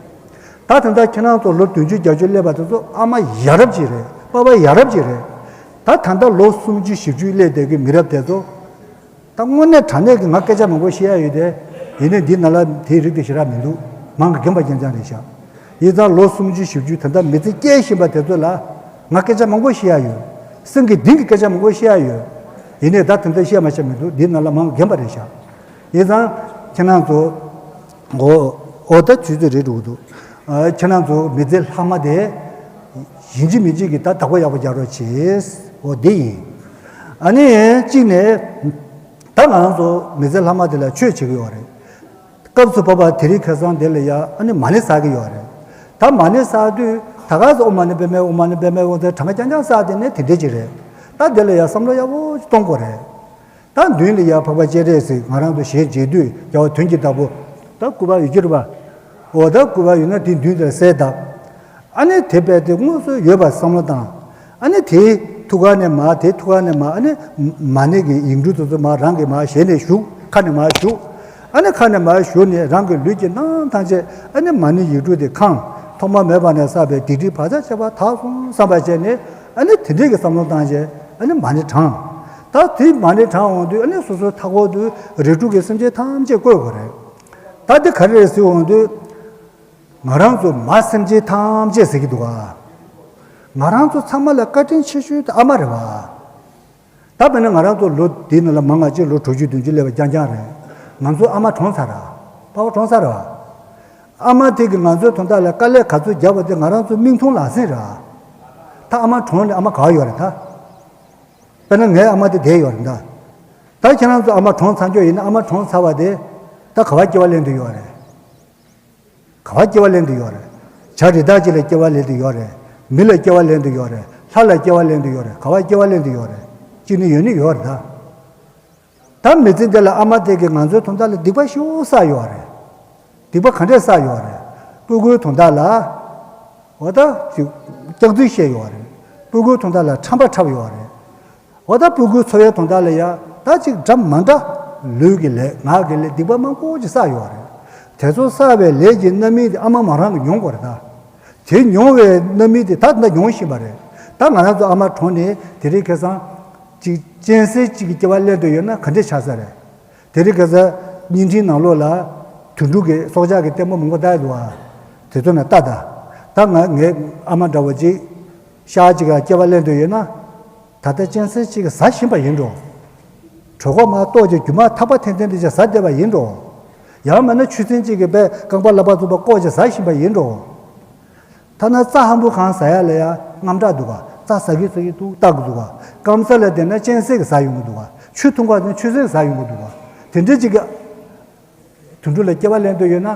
ད་ད་ལྟ་ཁྱེད་རང་ཚོ་ལོ་བདུན་ཅུ་བརྒྱད་ཅུ་སླེབས་པ་དེ་ཚོ་ཨ་མ་ཡ་རབས་ཅིག་རེད། པ་ཕ་ཡ་རབས་ཅིག་རེད། ད་ད་ལྟ་ལོ་སུམ་ཅུ་བཞི་བཅུ་སླེབས་བསྡད་ཀྱི་མི་རབས་དེ་ཚོ། ད་དངོས་གནས་དྲང་གནས་ཀྱི་ང་སྐད་ཆ་མང་པོ་བཤད་ཡ་ཡོད་དེ། ཡིན་ནའི་འདི་ནང་ལ་དེའི་རིགས་དེ་ཞེ་དྲག་མི་འདུག་མང་གི་རྒན་པ་རྒན་རྒྱང་རེད་ཤག་ཡིན་ཙང་ལོ་སུམ་ཅུ་བཞི་བཅུ་ད་ལྟ་མི་ཚེ་སྐྱེལ་བཞིན་པ་དེ་ཚོ་ལ་ང་སྐད་ཆ་མང་པོ་བཤད་ཡ་ཡོད། སེམས་ཀྱི་གཏིང་གི་སྐད་ཆ་མང་པོ་བཤད་ཡ་ཡོད། ཡིན་ནའི་ད་དེ་འདྲ་བཤད་མ་བཤད་མི་འདུག་འདི་ནང་ལ་མང་རྒན་པ་རེད་ཤག་ཡིན་ཙང་ཁྱེད་རང་ཚོ། འོ། འོ་ད་དུས་ཚོད་རེད་འགྲོ་གི་འདུག་ཨ། ཁྱེད་རང་ཚོ་མི་ཚེ་ལྷག་མ་དེ། ཡིན་གཅིག་མིན་གཅིག་གི་ད་བདག་པོ་ཡག་པོ་རྒྱག་རོགས་བྱེད། འོ་འདི་ཡིན། ཨ་ནི་གཅིག་ནས། ད་ང་རང་ཚོ་མི་ཚེ་ལྷག་མ་དེ་ལ་ཆོས་བྱེད་ཀྱི་ཡོད་རེད། སྐབས་སུ་བབ་པ་དེ་རིང་ཁ་སང་དེ་ལ་ཡ་ཨ་ནི་མ་ཎི་བསགས་ཀྱི་ཡོད་རེད། ད་མ་ཎི་བསགས་དུས་ད་ག་ཚོད་ཨོཾ་མ་ཎི་པདྨེ་ཧཱུྃ། ཨོཾ་མ་ཎི་པདྨེ་ཧཱུྃ་ཟེར་གྲངས་ཀ་རྐྱང་རྐྱང་བསགས་དེ་ནས་དེ་འདྲས་ཅིག་རེད། ད་དེ་ལ་ཡ་བསམ་བློ་ཡག་པོ་ཅིག་གཏོང་དགོས་རེད། ད་མདུན་ལ་ཡ་འཕགས་པ་སྤྱན་རས་གཟིགས་ང་རང་ཚོ་ཞལ་མཇལ་དུས་རྒྱལ་བ་དོན་གྱི་བདག་པོ། ད་སྐུ་པར་ཡོད་ཀྱི་རེད་པ། འོ་ད་སྐུ་པར་ཡོད་ན་དེ་མདུན་དེར་གསལ་གདབ། ཨ་ནི་དེ་རྦད་དེ་དངོས་སུ་ཡོད་པ་བསམ་བློ་བཏང་། ཨ་ནི་དེའི་ཐུགས་ཀ་ནས་མར། དེའི་ཐུགས་ཀ་ནས་མར། ཨ་ནི་མ་ཎི་གི་ཡིག་འབྲུ་དེ་ཚོ་མར་རང་གི་མར་ཞལ་ནས་ཞུགས། ཁ་ནས་མར་ཞུགས། ཨ་ནི་ཁ་ནས་མར་ཞུགས་ནས་རང་གི་ལུས་ཀྱི་རྣམ་ཐམས་ཅད་ཨ་ནི་མ་ཎི་ཡིག་འབྲུ་དེ་གང་། ཐོག་མ་མེད་པ་ནས་བསགས་པའི་སྡིག་སྒྲིབ་བག་ཆགས་བཅས་པ་དག་སོང་བསམ་པ་བྱས་ནས། ཨ་ནི་དེ་འདྲས་ཀྱི་བསམ་བློ་བཏང་བྱས་ཨ་ནི་མ་ཎི་བགྲང་། ད་དེ་མ་ཎི་བགྲང་འོང་དུས་ཨ་ནི་སོ་སོའི་མཐའ་འཁོར་དུ་རིགས་དྲུག་གི་སེམས་ཅན་ཐམས་ཅད་བཀོད་དགོས་རེད། ད་དེ་ག་རེ་རེད་ཟེར་འོང་དུས། ང་རང་ཚོ་མ་སེམས་ཅན་ཐམས་ཅད་ཟེར་གྱི་འདུག་ག་ང་རང་ཚོ་ཚང་མ་ལ་བཀའ་དྲིན་ཆེ་ཤོས་དེ་ཨ་མ་རེད་བ། ད་དཔེར་ན་ང་རང་ཚོ་ལོ་འདིའི་ནང་ལ་མང་ང་ཅིག་ལོ་དྲུག་ཅུ་བདུན་ཅུ་སླེབས་པ་རྐྱང་རྐྱང་རེད། ང་ཚོ་ཨ་མ་གྲོངས་ཚར་ར། པ་ཕ་གྲོངས་ཚར་ར་བ། ཨ་མ་དེ་གིས་ང་ཚོའི་དོན་དག་ལ་དཀའ་ལས་ག་ཚོད་བརྒྱབ་པ་དེ་ང་རང་ཚོ་མིག་མཐོང་ལག་ཟིན་ར། ད་ཨ་མ་གྲོངས་ནས་ཨ་མ་ག་པར་ཡོད་རེད་ད། དཔེར་ན་ངའི་ཨ་མ་དེ་བསྡད་ཡོད་རེད་ད། ད་ཁྱེད་རང་ཚོ་ཨ་མ་གྲོངས་ཚར་ཀྱོག་ཡིན་ན་ཨ་མ་གྲོངས་ཚར་བ་དེ། ད་ག་པར་སྐྱེ་བ་ལེན་དུ་ཡོད་རེད། ག་པར་སྐྱེ་བ་ལེན་དུ་ཡོད་རེད། བྱ་རི་དྭགས་ཅིག་ལ་སྐྱེ་བ་ལེན་དུ་ཡོད་རེད། མི་ལ་སྐྱེ་བ་ལེན་དུ་ཡོད་རེད། ལྷ་ལ་སྐྱེ་བ་ལེན་དུ་ཡོད་རེད། ག་པར་སྐྱེ་བ་ལེན་དུ་ཡོད་རེད། ཅིག་ནི་ཡོད་ནི་ཡོད་རེད་ད། ད་མི་ཚེ་འདི་ལ་ཨ་མ་དེ་གིས་ང་ཚོའི་དོན་དག་ལ་སྡིག་པ་ཞེ་པོ་བསགས་ཡོད་རེད། སྡིག་པ་ག་འདྲས་བསགས་ཡོད་རེད། སྤུ་གུའི་དོན་དག་ལ། འོ་ད་ཅིག་སྐྱག་རྫུན་བཤད་ཡོད་རེད། སྤུ་གུའི་དོན་དག་ལ་ཁྲམ་པ་འཁྲབ་ཡོད་རེད། འོ་ད་སྤུ་གུའི་འཚོ་བའི་དོན་དག་ལ་ཡ་ད་ཅིག་འདྲ་མ་འདྲ་ལུས་ཀྱི་ལས་ངག་གི་ལས་སྡིག་པ་མང་པོ་ཅིག་བསགས་ཡོད་རེད། དེ་ཚོ་བསགས་པའི་ལས་ཀྱི་རྣམ་སྨིན་དེ་ཨ་མ་མོ་རང་གིས་མྱོང་དགོས་རེད་ད། དེ་མྱོང་བའི་རྣམ་སྨིན་དེ་ད་ལྟ་མྱོང་བཞིན་པ་རེད། ད་ང་རང་ཚོ་ཨ་མ་གྲོངས་ནས་དེ་རིང་ཁ་སང་ཅིག་གཅན་གཟན་ཅིག་གི་སྐྱེ་བ་ལེན་འདོད་ཡོད་ན་ག་འདྲས་ཆགས་ས་རེད། དེ་རིང་ཁ་སང་བརྙན་འཕྲིན་ནང་ལོགས་ལ་དུད་འགྲོ་གི་སྲོག་ཆགས་ཀྱི་ལྟད་མོ་མང་པོ་ལྟ་ཡི་འདུག་ཨ། དེ་ཚོ་ན་ལྟ་ད། ད་ང་ངའི་ཨ་མ་འདྲ་བོ་ཅིག་ཤ་ཅིག་ག་སྐྱེ་བ་ལེན་འདོད་ཡོད་ན། ད་ལྟ་གཅན་གཟན་ཅིག་གིས་ཟ་བཞིན་པ་ཡིན་འགྲོ། གྲོད་ཁོག་མར་གཏོགས་ཀྱི་རྒྱུ་མ་ཐག་པ་འཐེན་འཐེན་དེ་ཅིག་ཟ་བསྡད་པ་ཡིན་འགྲོ། ཡང་མིན་ན་ཆུ་སྲིན་ཅིག་གིས་པའི་རྐང་པ་ལག་པ་བཙུགས་པ་བཀོག་ཅིག་ཟ་བཞིན་པ་ཡིན་འགྲོ། ཐ་ན་རྩྭ་ཧམ་པོ་གང་ཟ་ཡ་ལ་ཡ་དངངས་སྐྲག་འདུག་ག་རྩྭ་ཟ་གི་ཟ་གི་འདུག་ལྟ་གི་འདུག་ག་སྐམ་ས་ལ་བསྡད་ན་གཅན་གཟན་གྱིས་ཟ་ཡོང་གི་འདུག་ག་ཆུ་འཐུང་ག་བསྡད་ན་ཆུ་སྲིན་གྱིས་ཟ་ཡོང་གི་འདུག་ག་དེ་འདྲ་ཅིག་གི་དུད་འགྲོ་ལ་སྐྱེ་བ་ལེན་འདོད་ཡོད་ན།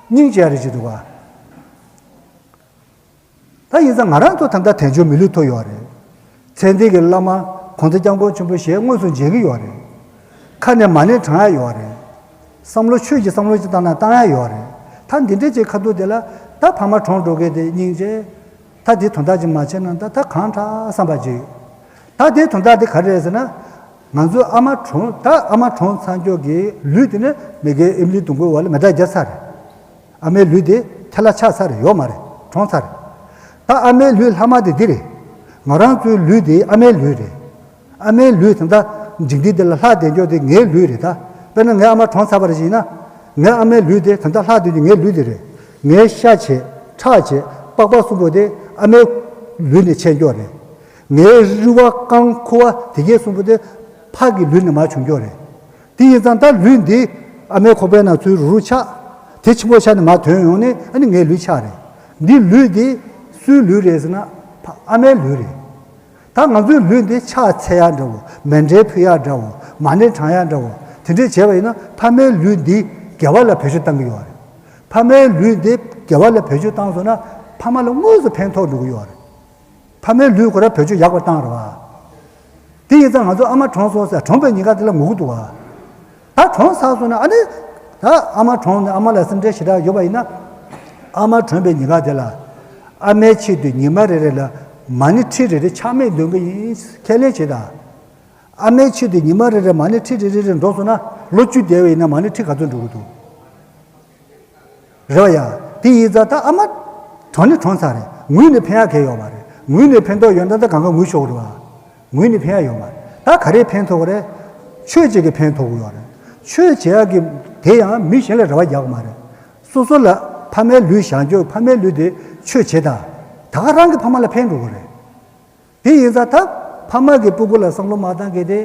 སྙིང་རྗེ་རེ་ཅིག་འདུག་ག་ད་ཡིན་ཙང་ང་རང་ཚོ་ད་ལྟ་དལ་འབྱོར་མི་ལུས་ཐོབ་ཡོད་རེད། ཚེ་འདས་ཀྱི་བླ་མ་གོང་ས་སྐྱབས་མགོན་ཆེན་པོ་ཞལ་དངོས་སུ་མཇལ་གྱི་ཡོད་རེད། ཁ་ནས་མ་ཎི་བགྲང་ཡ་ཡོད་རེད། བསམ་བློ་ཆོས་ཀྱི་བསམ་བློ་ཅིག་བཏང་ན་བཏང་ཡ་ཡོད་རེད། ད་འདི་འདྲས་ཅིག་ཁ་ཐུག་དེ་ལ་ད་ཕ་མ་གྲོངས་འགྲོ་མཁན་དེ་སྙིང་རྗེ། ད་དེ་དོན་དག་ཅིག་མ་བྱས་ན་ད་ད་གང་དྲག་བསམ་པ་ཅིག་ད་དེ་དོན་དག་དེ་ག་རེ་རེད་ཟེར་ན། ང་ཚོའི་ཨ་མ་གྲོངས། ད་ཨ་མ་གྲོངས་ཚར་ཀྱོག་གི་ལུས་དེ་ནི་མི་དགེ་ཨེ་མི་ལི་སྡོང་པོའི་འོག་ལ་མེ་སྟག་བརྒྱབ་ཚར་རེད། ཨ་མའི་ལུས་དེ་ཐལ་ལ་ཆགས་ཚར་རེད། ཡོད་མ་རེད། གྲོངས་ཚར་རེད། ད་ཨ་མའི་ལུས་ལྷག་མ་དེ་འདི་རེད། ང་རང་ཚོའི་ལུས་དེ་ཨ་མའི་ལུས་རེད། ཨ་མའི་ལུས་དེ་ད་འཇིག་རྟེན་འདི་ལ་ལྷག་བསྡད་ཀྱོག་དེ་ངའི་ལུས་རེད་ད། དཔེར་ན་ངའི་ཨ་མ་གྲོངས་ཚར་བ་རེད་ཟེར་ན། ངའི་ཨ་མའི་ལུས་དེ་ད་ལྟ་ལྷག་བསྡད་ཀྱོག་ངའི་ལུས་དེ་རེད། ངའི་ཤ་བྱས། ཁྲག་བྱས། པགས་པ་གསུམ་པོ་དེ་ཨ་མའི་ལུས་ནས་ཆད་ཀྱོག་རེད། ངའི་རུས་པ་རྐང་ཁུ་བ་དེ་གས་གསུམ་པོ་དེ་ཕ་གི་ལུས་ནས་མར་བྱུང་ཀྱོག་རེད། དེ་ཡིན་ཙང་ད་ལུས་འདི་ཨ་མའི་ཁོག་པའི་ནང་ཚུར་རུ་རུ་ཆགས། དེ་ཆེན་པོ་ཆགས་ནས་མར་ཐོན་ཡོང་ནས་ཨ་ནི་ངའི་ལུས་ཆགས་རེད། འདི་ལུས་འདི་སུའི་ལུས་རེད་ཟེར་ན། ཕ་ཨ་མའི་ལུས་རེད། ད་ང་ཚོའི་ལུས་འདི་ཕྱག་འཚལ་ཡག་འདྲ་བོ། མཎྜལ་ཕུལ་ཡག་འདྲ་བོ། མ་ཎི་བགྲང་ཡག་འདྲ་བོ། དེ་འདྲས་བྱས་པ་ཡིན་ན་ཕ་མའི་ལུས་འདི་དགེ་བ་ལ་བེད་སྤྱོད་བཏང་གི་ཡོད་རེད། ཕ་མའི་ལུས་འདི་དགེ་བ་ལ་བེད་སྤྱོད་བཏང་སོང་ན་ཕ་མ་ལ་དངོས་སུ་ཕན་ཐོགས་འགྲོ་གི་ཡོད་རེད། ཕ་མའི་ལུས་ཁོ་ར་བེད་སྤྱོད་ཡག་པ་བཏང་རེད་བ། དེ་ཡིན་ཙང་ང་ཚོ་ཨ་མ་གྲོངས་སོང་ཟེར་གྲོངས་པའི་ཉིན་ཀ་དེ་ལ་ངུ་གི་འདུག་བ། ད་གྲོངས་ཚར་སོང་ན་ཨ་ནི། ད་ཨ་མ་གྲོངས་ནས་ཨ་མ་ལ་སེམས་ཁྲལ་ཞེ་དྲག་ཡོད་པ་ཡིན་ན། ཨ་མ་གྲོངས་པའི་ཉིན་ཀ་དེ་ལ། ཨ་མའི་ཆེད་དུ་ཉི་མ་རེ་རེ་ལ་མ་ཎི་ཁྲི་རེ་རེ་ཕྱག་མིག་འདོན་གི་ཡིན། ཁས་ལེན་བྱེད་དང་། ཨ་མའི་ཆེད་དུ་ཉི་མ་རེ་རེ་མ་ཎི་ཁྲི་རེ་རེ་རེ་འགྲོ་སོང་ན་ལོ་བཅུ་བསྡད་པ་ཡིན་ན་མ་ཎི་ཁྲི་ག་ཚོད་འགྲོ་གི་འདུག་རེད་བ་ཡ། དེ་ཡིན་ཙང་ད་ཨ་མ་གྲོངས་ནི་གྲོངས་ཚར་རེད། ངུས་ནི་ཕན་ཡག་གང་ཡོད་མ་རེད། ངུས་ནི་ཕན་ཐོགས་ཡོད་ན་ད་གང་ག་ངུས་ཆོག་རེད་བ། ངུས་ནི་ཕན་ཡག་ཡོད་མ་རེད། ད་ག་རེ་ཕན་ཐོགས་རེད། ཆོས་བྱེད་ཀྱི་ཕན་ཐོགས་ཀྱི་ཡོད་རེད། ཆོས་བྱེད་ཡག་གི་དེ་ཡང་མི་གཞན་ལ་རེ་བ་རྒྱག་གི་མ་རེད། སོ་སོ་ལ་ཕ་མའི་ལུས་བཞག་རྒྱུ། ཕ་མའི་ལུས་དེ་ཆོས་བྱེད་དང་། ད་ག་རང་གི་ཕ་མ་ལ་ཕན་འགྲོ་གི་རེད། དེ་ཡིན་ཙང་ད་ཕ་མ་གི་སྤུ་གུ་ལ་བསམ་བློ་མ་བཏང་མཁན་དེ་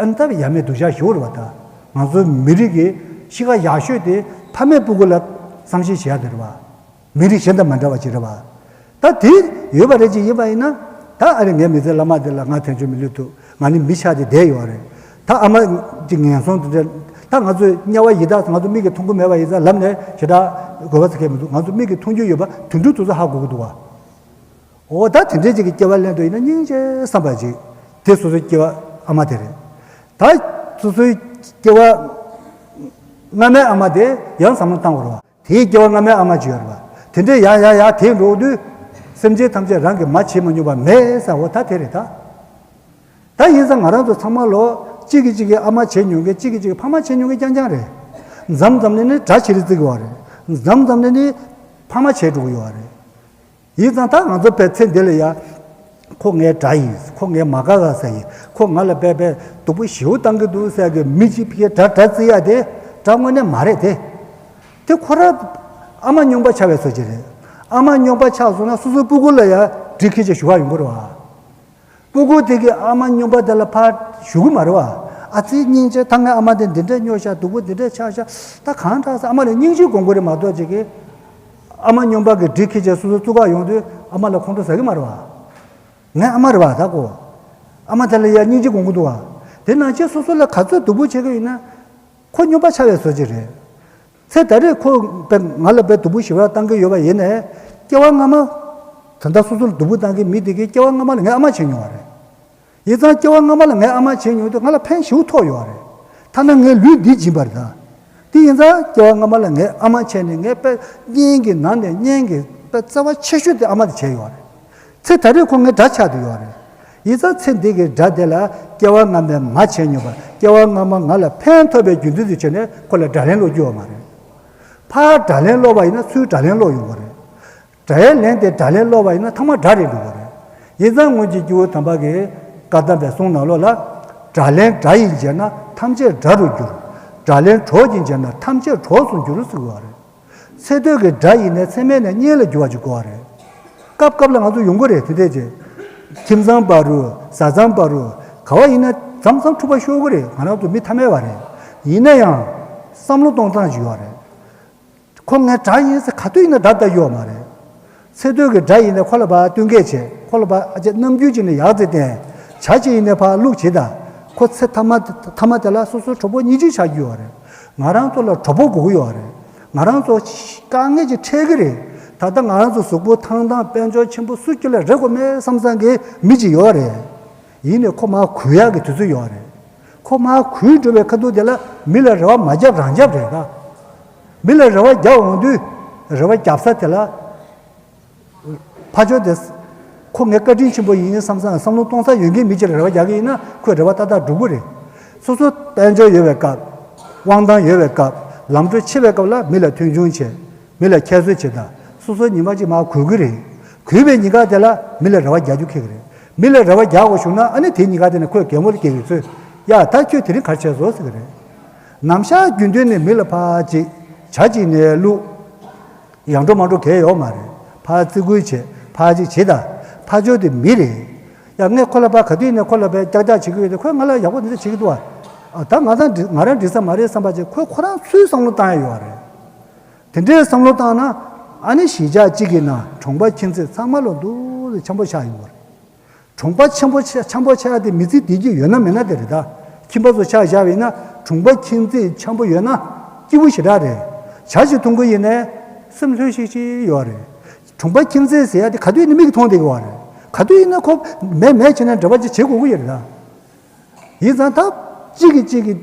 ཨ་ནི་ད་ཡ་མེད་སྡུག་ཅག་ཞིག་རེད་བ། ད་ང་ཚོ་མི་རིགས་ཀྱི་གཤིས་ཀ་ཡག་ཤོས་དེ་ཕ་མའི་སྤུ་གུ་ལ་བསམ་ཤེས་བྱེད་ཡ་དེ་རེད་བ། མི་རིགས་གཞན་དང་མ་འདྲ་བ་ཅིག་རེད་བ། ད་དེ་ཡོད་པ་རེད། ཅིག་ཡིན་པ་ཡིན་ན། ད་ཨ་རི་ངའི་མི་ཚེ་བླ་མ་དེ་ལ་ང་དལ་འབྱོར་མི་ལུས་འདུག་ང་ནི་མི་ཆགས་ཏེ་བསྡད་ཡོད་རེད། ད་ཨ་མ་གི་ངན་སོང་དེ་འདྲ། ད་ང་ཚོས་དམྱལ་བ་ཡི་དྭགས་ང་ཚོ་མིག་གིས་མཐོང་གི་མེད་པ་ཡིན་ཙང་ལམ་ནས་ཞེ་དྲག་དགོས་པ་ཚ་གས་མི་འདུག་ང་ཚོ་མིག་གིས་མཐོང་རྒྱུ་ཡོད་པ་དོན་གྲུབ་དེ་ཚོ་ཧ་གོ་གི་འདུག་བ། འོ་ད་དེ་འདྲའི་ཅིག་གི་སྐྱེ་བ་ལེན་འདོད་ཡིན་ན་སྙིང་རྗེ་བསམ་པ་ཅིག་དེ་སོ་སོའི་སྐྱེ་བ་ཨ་མ་དེ་རེད། ད་སོ་སོའི་སྐྱེ་བ་སྔ་མའི་ཨ་མ་དེ་ཡང་བསམ་བློ་བཏང་དགོས་རེད་བ། དེའི་སྐྱེ་བ་སྔ་མའི་ཨ་མ་ཅིག་ཡོད་རེད་བ། དེ་འདྲས་ཡར་ཡར་ཡར་དེད་འགྲོ་དུས། སེམས་ཅན་ཐམས་ཅད་རང་གིས་མ་བྱེད་མ་མྱོང་བ་མེད་ཟེར་བ་ད་དེ་རེད་ད། ད་ཡིན་ཙང་ང་རང་ཚོ་ཚང་མ་ལོ་གཅིག་གིས་གཅིག་གི་ཨ་མ་བྱེད་མྱོང་མཁན། གཅིག་གིས་གཅིག་གི་ཕ་མ་བྱེད་མྱོང་མཁན་རྐྱང་རྐྱང་རེད། མཚམས་མཚམས་ནས་ནི་དགྲ་བྱེད་རེས་བརྩི་གི་ཡོད་རེད། མཚམས་མཚམས་ནས་ནི་ཕ་མ་བྱེད་འགྲོ་གི་ཡོད་རེད། ཡིན་ཙང་ད་ང་ཚོ་དཔེ་ཚེ་འདི་ལ་ཡ། ཁོ་ངའི་དགྲ་ཡིན། ཁོ་ངའི་མ་དགའ་བ་ས་ཡིན། ཁོ་ང་ལ་དཔེ་དཔེ་སྡུག་པོ་ཞེ་པོ་བཏང་གི་འདུག་ཟེར་གི་མི་གཅིག་གིས་དགྲ་དགྲ་བརྩི་ཡ་དེ་དགྲ་དངོས་གནས་མ་རེད་དེ། དེ་ཁོ་ར་ཨ་མ་རྙོག་པ་ཆགས་པའི་བཟོ་ཅིག་རེད། ཨ་མ་རྙོག་པ་ཆགས་སོང་ན་སོ་སོའི་སྤུ་གུ་ལ་ཡ་འདྲི་ཁྱེར་ཅིག་ཞུ་ག་ཡོང་གི་རེད་བ། སྤུ་གུ་དེ་གིས་ཨ་མ་རྙོག་པ་དེ་ལ་ཕར་ཞུ་གི་མ་རེད་བ། ཨ་ཙི་སྙིང་རྗེ། ད་ངའི་ཨ་མ་དེ་འདི་འདྲས་རྙོག་ཤག་སྡུག་པོ་འདི་འདྲས་ཆགས་ཤག་ད་གང་དྲག་ཟེར་ཨ་མ་ལ་སྙིང་རྗེ་སྒོམ་གི་རེད་མ་གཏོགས་ཅིག་གིས། ཨ་མ་རྙོག་པ་གི་འདྲི་ཁྱེར་ཅིག་སོ་སོ་བཙུགས་ག་ཡོང་དུས་ཨ་མ་ལ་ཁོང་ཁྲོ་ཟ་གི་མ་རེད་བ། ངའི་ཨ་མ་རེད་བ་ད་ཁོ། ཨ་མ་དེ་ལ་ཡ་སྙིང་རྗེ་སྒོམ་གི་འདུག་བ། དེ་ནང་བཞིན་སོ་སོ་ལ་ག་ཚོད་སྡུག་པོ་བྱེད་ཀྱི་ཡོད་ན། ཁོ་རྙོག་པ་ཆགས་པའི་བཟོ་ཅིག་རེད། ཚེ་ད་རེས་ཁོ་དཔེ་ང་ལ་དཔེ་སྡུག་པོ་ཞེ་དྲག་བཏང་གི་ཡོད་པ་ཡིན་ནའི། སྐྱེ་བ་སྔ་མ། ད་ལྟ་སོ་སོ་ལ་སྡུག་པོ་བཏང་གི་མི་དེ་གིས་སྐྱེ་བ་སྔ་མ་ལ་ངའི་ཨ་མ་བྱེད་མྱོང་བ་རེད། ཡིན་ཙང་སྐྱེ་བ་སྔ་མ་ལ་ངའི་ཨ་མ་བྱེད་མྱོང་དུས་ང་ལ་ཕན་ཞེ་པོ་ཐོགས་ཡོད་རེད། ཐ་ན་ངའི་ལུས་འདི་སྦྱིན་པ་རེད་ད། དེ་ཡིན་ཙང་སྐྱེ་བ་སྔ་མ་ལ་ངའི་ཨ་མ་བྱས་ནས་ངའི་དཔེ་གཉེན་གྱི་ནང་ནས་གཉེན་གྱི་དཔེ་རྩ་བ་ཆེ་ཤོས་དེ་ཨ་མ་དེ་བྱས་ཡོད་རེད། ཚེ་ད་རེས་ཁོ་ངའི་དགྲ་ཆགས་བསྡད་ཡོད་རེད། ཡིན་ཙང་ཚེ་འདི་གི་དགྲ་དེ་ལ་སྐྱེ་བ་སྔ་མའི་མ་བྱས་མྱོང་བ། སྐྱེ་བ་སྔ་མ་ང་ལ་ཕན་ཐོགས་པའི་རྒྱུ་མཚན་དེ་བྱས་ནས་ཁོ་ལ་དགྲ་ལན་སློག་རྒྱུ་ཡོད་མ་རེད། ཕར་དགྲ་ལན་སློག་པ་ཡིན་ན་ཚུར་དགྲ་ལན་སློག་ཡོང་གི་རེད། དགྲའི་ལན་དེ་དགྲ་ལན་སློག་པ་ཡིན་ན་ཐ་མ་དགྲ་རེད་འགྲོ་གི་རེད། ཡིན་ཙང་སྔོན་གྱི་སྐྱེས་བུ་དམ་པ་གིས་བཀའ་གདམས་པའི་གསུང་ནང་ལོགས་ལ། དགྲ་ལན་དགྲ་ཡིས་འཇལ་ན་ཐམས་ཅད་དགྲ་རུ་འགྱུར། དགྲ་ལན་གྲོགས་ཀྱིས་འཇལ་ན་ཐམས་ཅད་གྲོགས་སུ་འགྱུར་ཟེར་བ་རེད། ཚེ་སྟོད་ཀྱི་དགྲ་ཡིན་ནའི་ཚེ་སྨད་ནས་གཉེན་ལ་འགྱུར་བ་ཅིག་དགོས་པ་རེད། སྐབས་སྐབས་ལ་ང་ཚོ་ཡོང་གི་རེད་དེ་འདྲས་ཅིག་ཁྱིམ་ཚང་བར་རུ་བཟའ་ཚང་བར་རུ་ག་བ་ཡིན་ན་མཚམས་མཚམས་འཁྲུག་པ་ཤོར་གི་རེད། ང་རང་ཚོ་མི་ཐ་མལ་བ་རེད། ཡིན་ན་ཡང་བསམ་བློ་གཏོང་སྟངས་ཅིག་ཡོད་རེད། ཁོ་ངའི་དགྲ་ཡིན་ཟེར་ག་དུས་ཡིན་ན་དགྲ་ལྟ་རྒྱུ་ཡོད་མ་རེད། ཚེ་སྟོད་ཀྱི་དགྲ་ཡིན་ན་ཁོ་ལ་ཕར་བསྟུན་མཁས་བྱེད། ཁོ་ལ་ཕར་ཨ་ཅེ་རྣམ་འགྱུར་ཅིག་ནས་ཡག་རྩེ་བསྟན། བྱ་ཅིག་ཡིན་ན་ཕར་ལུག་བྱེད་དང་། ཁོ་ཚེ་ཐ་མ་ཐ་མ་དེ་ལ་སོ་སོའི་གྲོགས་པོ་སྙིང་རྗེ་ཆགས་རྒྱུ་ཡོད་རེད། ང་རང་ཚོ་ལ་གྲོགས་པོ་དགོས་ཀྱི་ཡོད་རེད། ང་རང་ཚོ་དཀའ་ངལ་ཅིག་འཕྲད་ཀྱི་རེད། ད་ལྟ་ང་རང་ཚོ་གཟུགས་པོ་ཐང་ཐང་དཔལ་འབྱོར་ཆེན་པོ་སུ་སྐྱིད་ལ་རེ་དགོས་མེད་བསམ་བསམ་གྱི་མི་ཅིག་ཡོད་རེད། ཡིན་ནའི་ཁོ་མར་གུས་ཡག་གི་དུས་ཚོད་ཡོད་རེད། ཁོ་མར་གུས་འགྲོ་བའི་ཁ་ཐུག་དེ་ལ་མི་ལ་རེ་བ་མ་བརྒྱབ་རང་བརྒྱབ་རེད་ད། མི་ལ་རེ་བ་རྒྱག་འོང་དུས། རེ་བ་རྒྱབ་ས་དེ་ལ། ཕར་ཕྱོགས་དེ། ཁོ་ངའི་བཀའ་དྲིན་ཆེན་པོ་ཡིན་བསམ་བསམ་བསམ་བློ་གཏོང་ས་ཡོད་མཁན་མི་གཅིག་ལ་རེ་བ་རྒྱག་གི་ཡིན་ན་ཁོས་རེ་བ་ཏག་ཏག་འགྲུབ་ཀྱི་རེད། སོ་སོ་དཔལ་འབྱོར་ཡོད་པའི་སྐབས། དབང་ཐང་ཡོད་པའི་སྐབས། ལམ་འགྲོ་ཆེ་བའི་སྐབས་ལ་མི་ལ་མཐོང་ཆུང་བྱེད། མི་ལ་ཁྱད་གསོད་བྱེད་དང་། སོ་སོ་ཉི་མ་གཅིག་མར་གུས་ཀྱི་རེད། གུས་པའི་ཉིན་ཀ་དེ་ལ་མི་ལ་རེ་བ་རྒྱག་རྒྱུ་ཁེལ་གྱི་རེད། མི་ལ་རེ་བ་རྒྱག་དགོས་བྱུང་ན་ཨ་ནི་དེའི་ཉིན་ཀ་དེ་ནས་ཁོས་གད་མོ་ལ་སྐྱེ་གི་ཚོད། ཡ་ད་ཁྱོད་དེ་རིང་ག་རེ་བྱས་སོང་ཟེར་གི་རེད། ནམ་ཞག་རྒྱུན་དུ་ནས་མི་ལ་ཕར་ཅིག་བྱ་གཅིག་ནས་བླུག་ཡང་འགྲོ་མ་འགྲོ་གལ་ཡོད་མ་རེད། ཕར་བརྩི་བཀུར་བྱེད། ཕར་ཅིག་བྱེད་དང་། ཕར་ཕྱོགས་དེ་མི་རེད། ཡ་ངས་ཁོ་ལ་ཕར་ག་དུས་ནས་ཁོ་ལ་ཕར་ཀྱག་ཀྱག་བྱེད་ཀྱི་ཡོད་དེ་ཁོས་ང་ལ་ཡག་པོ་འདི་འདྲ་བྱེད་ཀྱི་འདུག་ཨ། ད་ང་དང་འགྲིག་ང་རང་འགྲིག་ས་མ་རེད་བསམ་པ་ཅིག་ཁོས་ཁོ་རང་ཚོའི་བསམ་བློ་བཏང་ཡ་ཡོད་རེད། དེ་འདྲའི་བསམ་བློ་བཏང་ན། ཨ་ནི་གཞིས་ཆགས་གཅིག་གི་ནང་གྲོང་པ་ཁྱིམ་མཚེས་ཚང་མ་ལོ་འདུག་སེ་འཆམ་པོ་ཆགས་ཡོང་བ་རེད། གྲོང་པ་འཆམ་པོ་ཆགས་འཆམ་པོ་ཆགས་ཡ་དེ་མི་ཚེ་བསྡད་རྒྱུ་ཡོད་ན་མེད་ན་དེ་རེད་ད། ཁྱིམ་པ་ཚོ་ཆ་བཞག་པ་ཡིན་ན་གྲོང་པ་ཁྱིམ་མཚེས་འཆམ་པོ་ཡོད་ན་སྐྱིད་པོ་ཞེ་དྲག་རེད། ཇ་ཞིག་འཐུང་གི་ཡིན་ནའི་སེམས་ལྷོད་ཤིག་ཤིག་ཡོད་རེད། གྲོང་པ་ཁྱིམ་མཚེས་ཟེར་ཡ་དེ་ག་དུས་ནས་མིག་མཐོང་བསྡད་ཀྱི་ཡོད་རེད། ག་དུས་ཡིན་ན་ཁོ་མེད་མེད་བྱས་ནས་འབྲེལ་བ་ཅིག་བྱེད་དགོས་ཀྱི་ཡོད་རེད་ད། ཡིན་ཙང་ད་གཅིག་གིས་གཅིག་གི་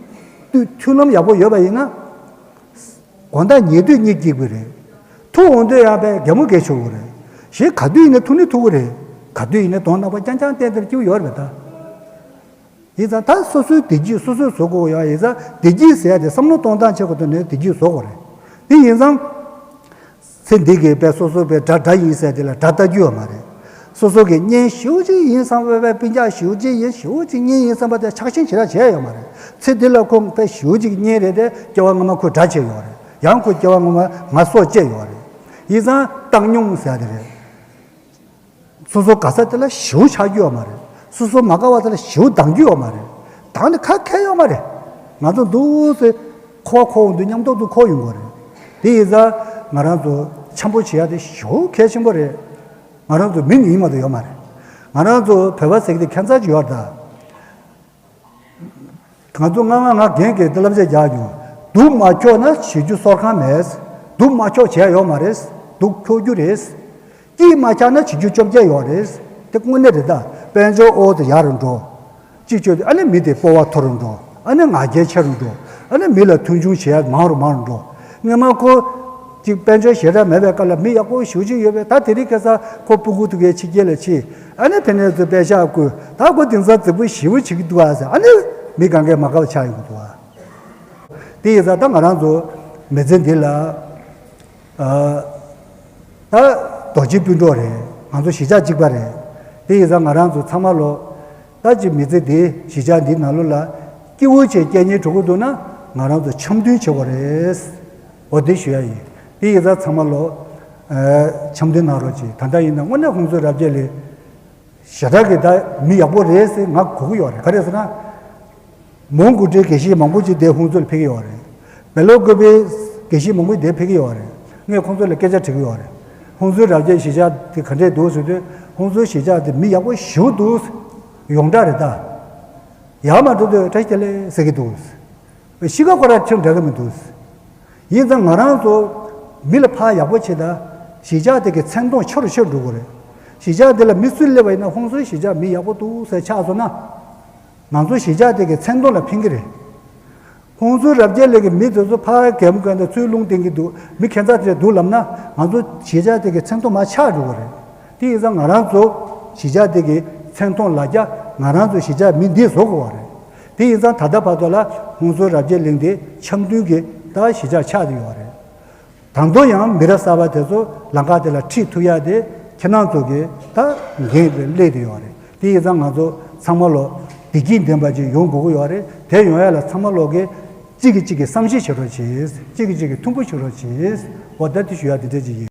མཐུན་ལམ་ཡག་པོ་ཡོད་པ་ཡིན་ན། དགོང་དག་ཉལ་དུས་གཉིད་སྐྱིད་པོ་རེད། ཐུག་འོང་དུས་ཡང་པས་གད་མོ་བགད་ཆོག་གི་རེད། གཞན་ག་དུས་ཡིན་ན་ཐུག་ནི་ཐུག་གི་རེད། ག་དུས་ཡིན་ན་གདོང་ནག་པོ་རྐྱང་རྐྱང་བསྟན་དེར་སྐྱིད་པོ་ཡོད་རེད་ད། ཡིན་ཙང་ད་སོ་སོའི་བདེ་སྐྱིད་སོ་སོས་བཟོ་དགོས་ཡོད། ཡིན་ཙང་བདེ་སྐྱིད་ཟེར་ཡ་དེ་བསམ་བློ་གཏོང་སྟངས་ཆེད་དུ་ནས་བདེ་སྐྱིད་བཟོ་དགོས་རེད། དེ་ཡིན་ཙང་། ཚེ་འདི་གི་དཔེ་སོ་སོ་དཔེ་དགྲ་དགྲ་ཡིན་ཟེར་དེ་ལ་དགྲ་ལྟ་རྒྱུ་ཡོད་མ་རེད། སོ་སོ་གི་གཉེན་ཞེ་པོ་ཅིག་ཡིན་བསམ་པའི་དཔེ་སྤུན་ཀྱག་ཞེ་པོ་ཅིག་ཡིན་ཞེ་པོ་ཅིག་གཉེན་ཡིན་བསམ་པ་དེ་ཆགས་ཞེན་ཞེ་དྲག་བྱས་ཡོད་མ་རེད། ཚེ་འདི་ལ་ཁོ་དཔེ་ཞེ་པོ་ཅིག་གཉེན་རེད་དེ་སྐྱེ་བ་སྔ་མ་ཁོས་དགྲ་བྱས་ཡོད་རེད། ཡང་ཁོས་སྐྱེ་བ་སྔ་མ་ང་སྲོག་བཅད་ཡོད་རེད། ཡིན་ཙང་བཏང་སྙོམས་ཟེར་ཡ་དེ་རེད། སོ་སོ་དགའ་ས་དེ་ལ་ཞེ་པོ་ཆགས་རྒྱུ་ཡོད་མ་རེད། སོ་སོ་མ་དགའ་བ་དེ་ལ་ཞེ་པོ་སྡང་རྒྱུ་ཡོད་མ་རེད། སྡང་ནས་ཁ་ཁེལ་ཡོད་མ་རེད། ང་ཚོ་འདུག་སེ་འཁོར་བ་འཁོར་འོང་དུས་མཉམ་དུ་འཁོར་ཡོང་གི་རེད། དེ་ཡིན་ཙང་ང་རང་ཚོ་འཆམ་པོ་བྱེད་ཡ་དེ་ཞེ་པོ་གལ་ཆེན་པོ་རེད། ང་རང་ཚོ་མི་ཡིན་མ་གཏོགས་ཡོད་མ་རེད། ང་རང་ཚོ་བོད་པ་ཟེར་གྱི་དེ་ཁྱད་མཚར་ཅིག་ཡོད་རེད་ད། ང་ཚོ་ང་ང་ང་རྒན་གྱིས་དེ་བསླབ་བྱ་རྒྱག་མྱོང་། གདུགས་མ་ཁྱོག་ན་བྱེད་རྒྱུ་གསོར་ཁང་མེད། གདུགས་མ་ཁྱོག་བྱས་ཡོད་མ་རེད། གདུགས་ཁྱོག་རྒྱུ་རེད། སྐྱིད་མ་ཆགས་ན་བྱེད་རྒྱུ་བཅོ་བརྒྱད་ཡོད་རེད། དེ་དངོས་གནས་རེད་ད། དཔལ་འབྱོར་ཨོ་དེ་ཡར་འགྲོ། གཅིག་བཅོས་ཏེ་ཨ་ནི་མི་དེ་སྤོབས་པ་མཐོ་རུ་འགྲོ། ཨ་ནི་ང་རྒྱལ་ཆེ་རུ་འགྲོ། ཨ་ནི་མི་ལ་མཐོང་ཆུང་བྱེད་ཡ་མང་རུ་མང་རུ་འགྲོ། སྔོན་མ་ཁོ་གཅིག་དཔལ་འབྱོར་ཞེ་དྲག་མེད་པའི་སྐབས་ལ་མི་ཡག་པོ་ཞེ་པོ་ཅིག་ཡོད་པས། ད་དེ་རིང་ཁ་སང་ཁོ་སྤུ་གུ་དེ་གའི་ཕྱི་རྒྱལ་ལ་ཕྱིན། ཨ་ནི་ཕ་ནས་ཚུར་པད་ཤག་བསྐུར། ད་ཁོ་དེང་སང་རྫིག་པོ་ཞེ་པོ་བྱེད་ཀྱི་འདུག་ཨ་ཟེར། ཨ་ནི་མི་གང་གས་མ་དགའ་བ་ཆགས་ཡོང་གི་འདུག་ཨ། དེ་ཡིན་ཙང་ད་ང་རང་ཚོ་མི་ཚེ་འདི་ལ་ཨ། ད་རྡོ་རྗེ་སྤུན་གྲོགས་རེད། ང་ཚོ་གཞིས་ཆགས་གཅིག་པ་རེད། དེ་ཡིན་ཙང་ང་རང་ཚོ་ཚང་མ་ལོ། ད་ཅིག་མི་ཚེ་འདི་གཞིས་ཆགས་འདི་ནང་ལོགས་ལ་སྐྱིད་པོ་བྱས་སྐྱེལ་ཉེན་འགྲོ་གི་འདུག་ན་ང་རང་ཚོ་འཆམ་མཐུན་བྱེད་དགོས་རེད། འོ་དེ་ཞུ་ཡ་ཡིན། དེ་ཡིན་ཙང་ཚང་མ་ལོ། ཨ། འཆམ་མཐུན་གནང་རོགས་གྱིས། ད་ལྟ་ཡིན་ན་དངོས་གནས་ཧུན་སུར་རབ་རྒྱས་ལ་ཞེ་དྲག་གི་ད་མི་ཡག་པོ་རེད་ཟེར་ང་གོ་གི་ཡོད་རེད། ག་རེ་ཟེར་ན། མོན་གྷོ་ཊའི་དགེ་བཤེས་མང་པོ་ཅིག་དེ་ཧུན་སུར་ཕེབས་ཀྱི་ཡོད་རེད། བེ་ལོ་ཀོ་པེའི་དགེ་བཤེས་མང་པོ་དེ་ཕེབས་ཀྱི་ཡོད་རེད། ངས་ཁོང་ཚོ་ལ་སྐད་ཆ་དྲི་གི་ཡོད་རེད། ཧུན་སུར་རབ་རྒྱས་གཞིས་ཆགས་དེ་ག་འདྲས་འདུག་ཟེར་དུས། ཧུན་སུར་གཞིས་ཆགས་དེ་མི་ཡག་པོ་ཞེ་པོ་འདུག། ཡོངས་གྲགས་རེད་ད། ཡར་མར་འགྲོ་དུས་བཀྲ་ཤིས་བདེ་ལེགས་ཟེར་གྱི་འདུག། གཤིས་ཀ་ཁོ་རང་ཁྱོན་འདྲ་གི་མི་འདུག། ཡིན་ཙང་ང་རང་ཚོ་མི་ལ་ཕར་ཡག་པོ་བྱེད་ད། གཞིས་ཆགས་དེ་གི་མཚན་མཐོང་ཆེ་རུ་ཆེ་རུ་འགྲོ་གི་རེད། གཞིས་ཆགས་དེ་ལ་མི་སུ་སླེབས་པ་ཡིན་ན་ཧུན་སུར་གཞིས་ཆགས་མི་ཡག་པོ་འདུག་ཟེར་ཆགས་སོང་ན། ང་ཚོ་གཞིས་ཆགས་དེ་གི་མཚན་མཐོང་ལ་ཕན་གི་རེད། ཧུན་སུར་རབ་རྒྱས་ལགས་ཀྱི་མི་དེ་ཚོ་ཕར་གད་མོ་བགད་ནས་ཚུར་རླུང་བསྟན་གྱི་འདུག། མི་ཁྱད་མཚར་དེ་འདུག་ལབ་ན་ང་ཚོ་གཞིས་ཆགས་དེ་གི་མཚན་མཐོང་མར་ཆག་འགྲོ་གི་རེད། དེ་ཡིན་ཙང་ང་རང་ཚོ་གཞིས་ཆགས་དེ་གི་མཚན་མཐོང་ལ་རྒྱ་ང་རང་ཚོ་གཞིས་ཆགས་མི་འདིས་བཟོ་དགོས་པ་རེད། དེ་ཡིན་ཙང་ད་ལྟ་བར་དུ་ལ་ཧུན་སུར་རབ་རྒྱས་གླིང་དེ་འཆམ་མཐུན་གྱི་ད་གཞིས་ཆགས་ཆགས་བསྡད་ཡོད་རེད། ད་དུང་ཡང་མི་རབས་གསར་པ་དེ་ཚོ་ལམ་ཁ་དེ་ལ་ཁྲིད་ཐུབ་ཡ་དེ་ཁྱེད་རང་ཚོ་གི་ད་འགན་སླེབས་བསྡད་ཡོད་རེད། དེ་ཡིན་ཙང་ང་ཚོ་ཚང་མ་ལོ་བདེ་སྐྱིད་ལྡན་པ་ཅིག་ཡོང་དགོས་ཀྱི་ཡོད་རེད། དེ་ཡོང་ཡ་ལ་ཚང་མ་ལོ་གི་གཅིག་གིས་གཅིག་གི་བསམ་ཤེས་བྱེད་རོགས་གྱིས། གཅིག་གིས་གཅིག་གི་མཐུན་པོ་བྱེད་རོགས་གྱིས། འོ་ད་དེ་ཞུ་ཡ་དེ་འདྲ་ཅིག་ཡིན།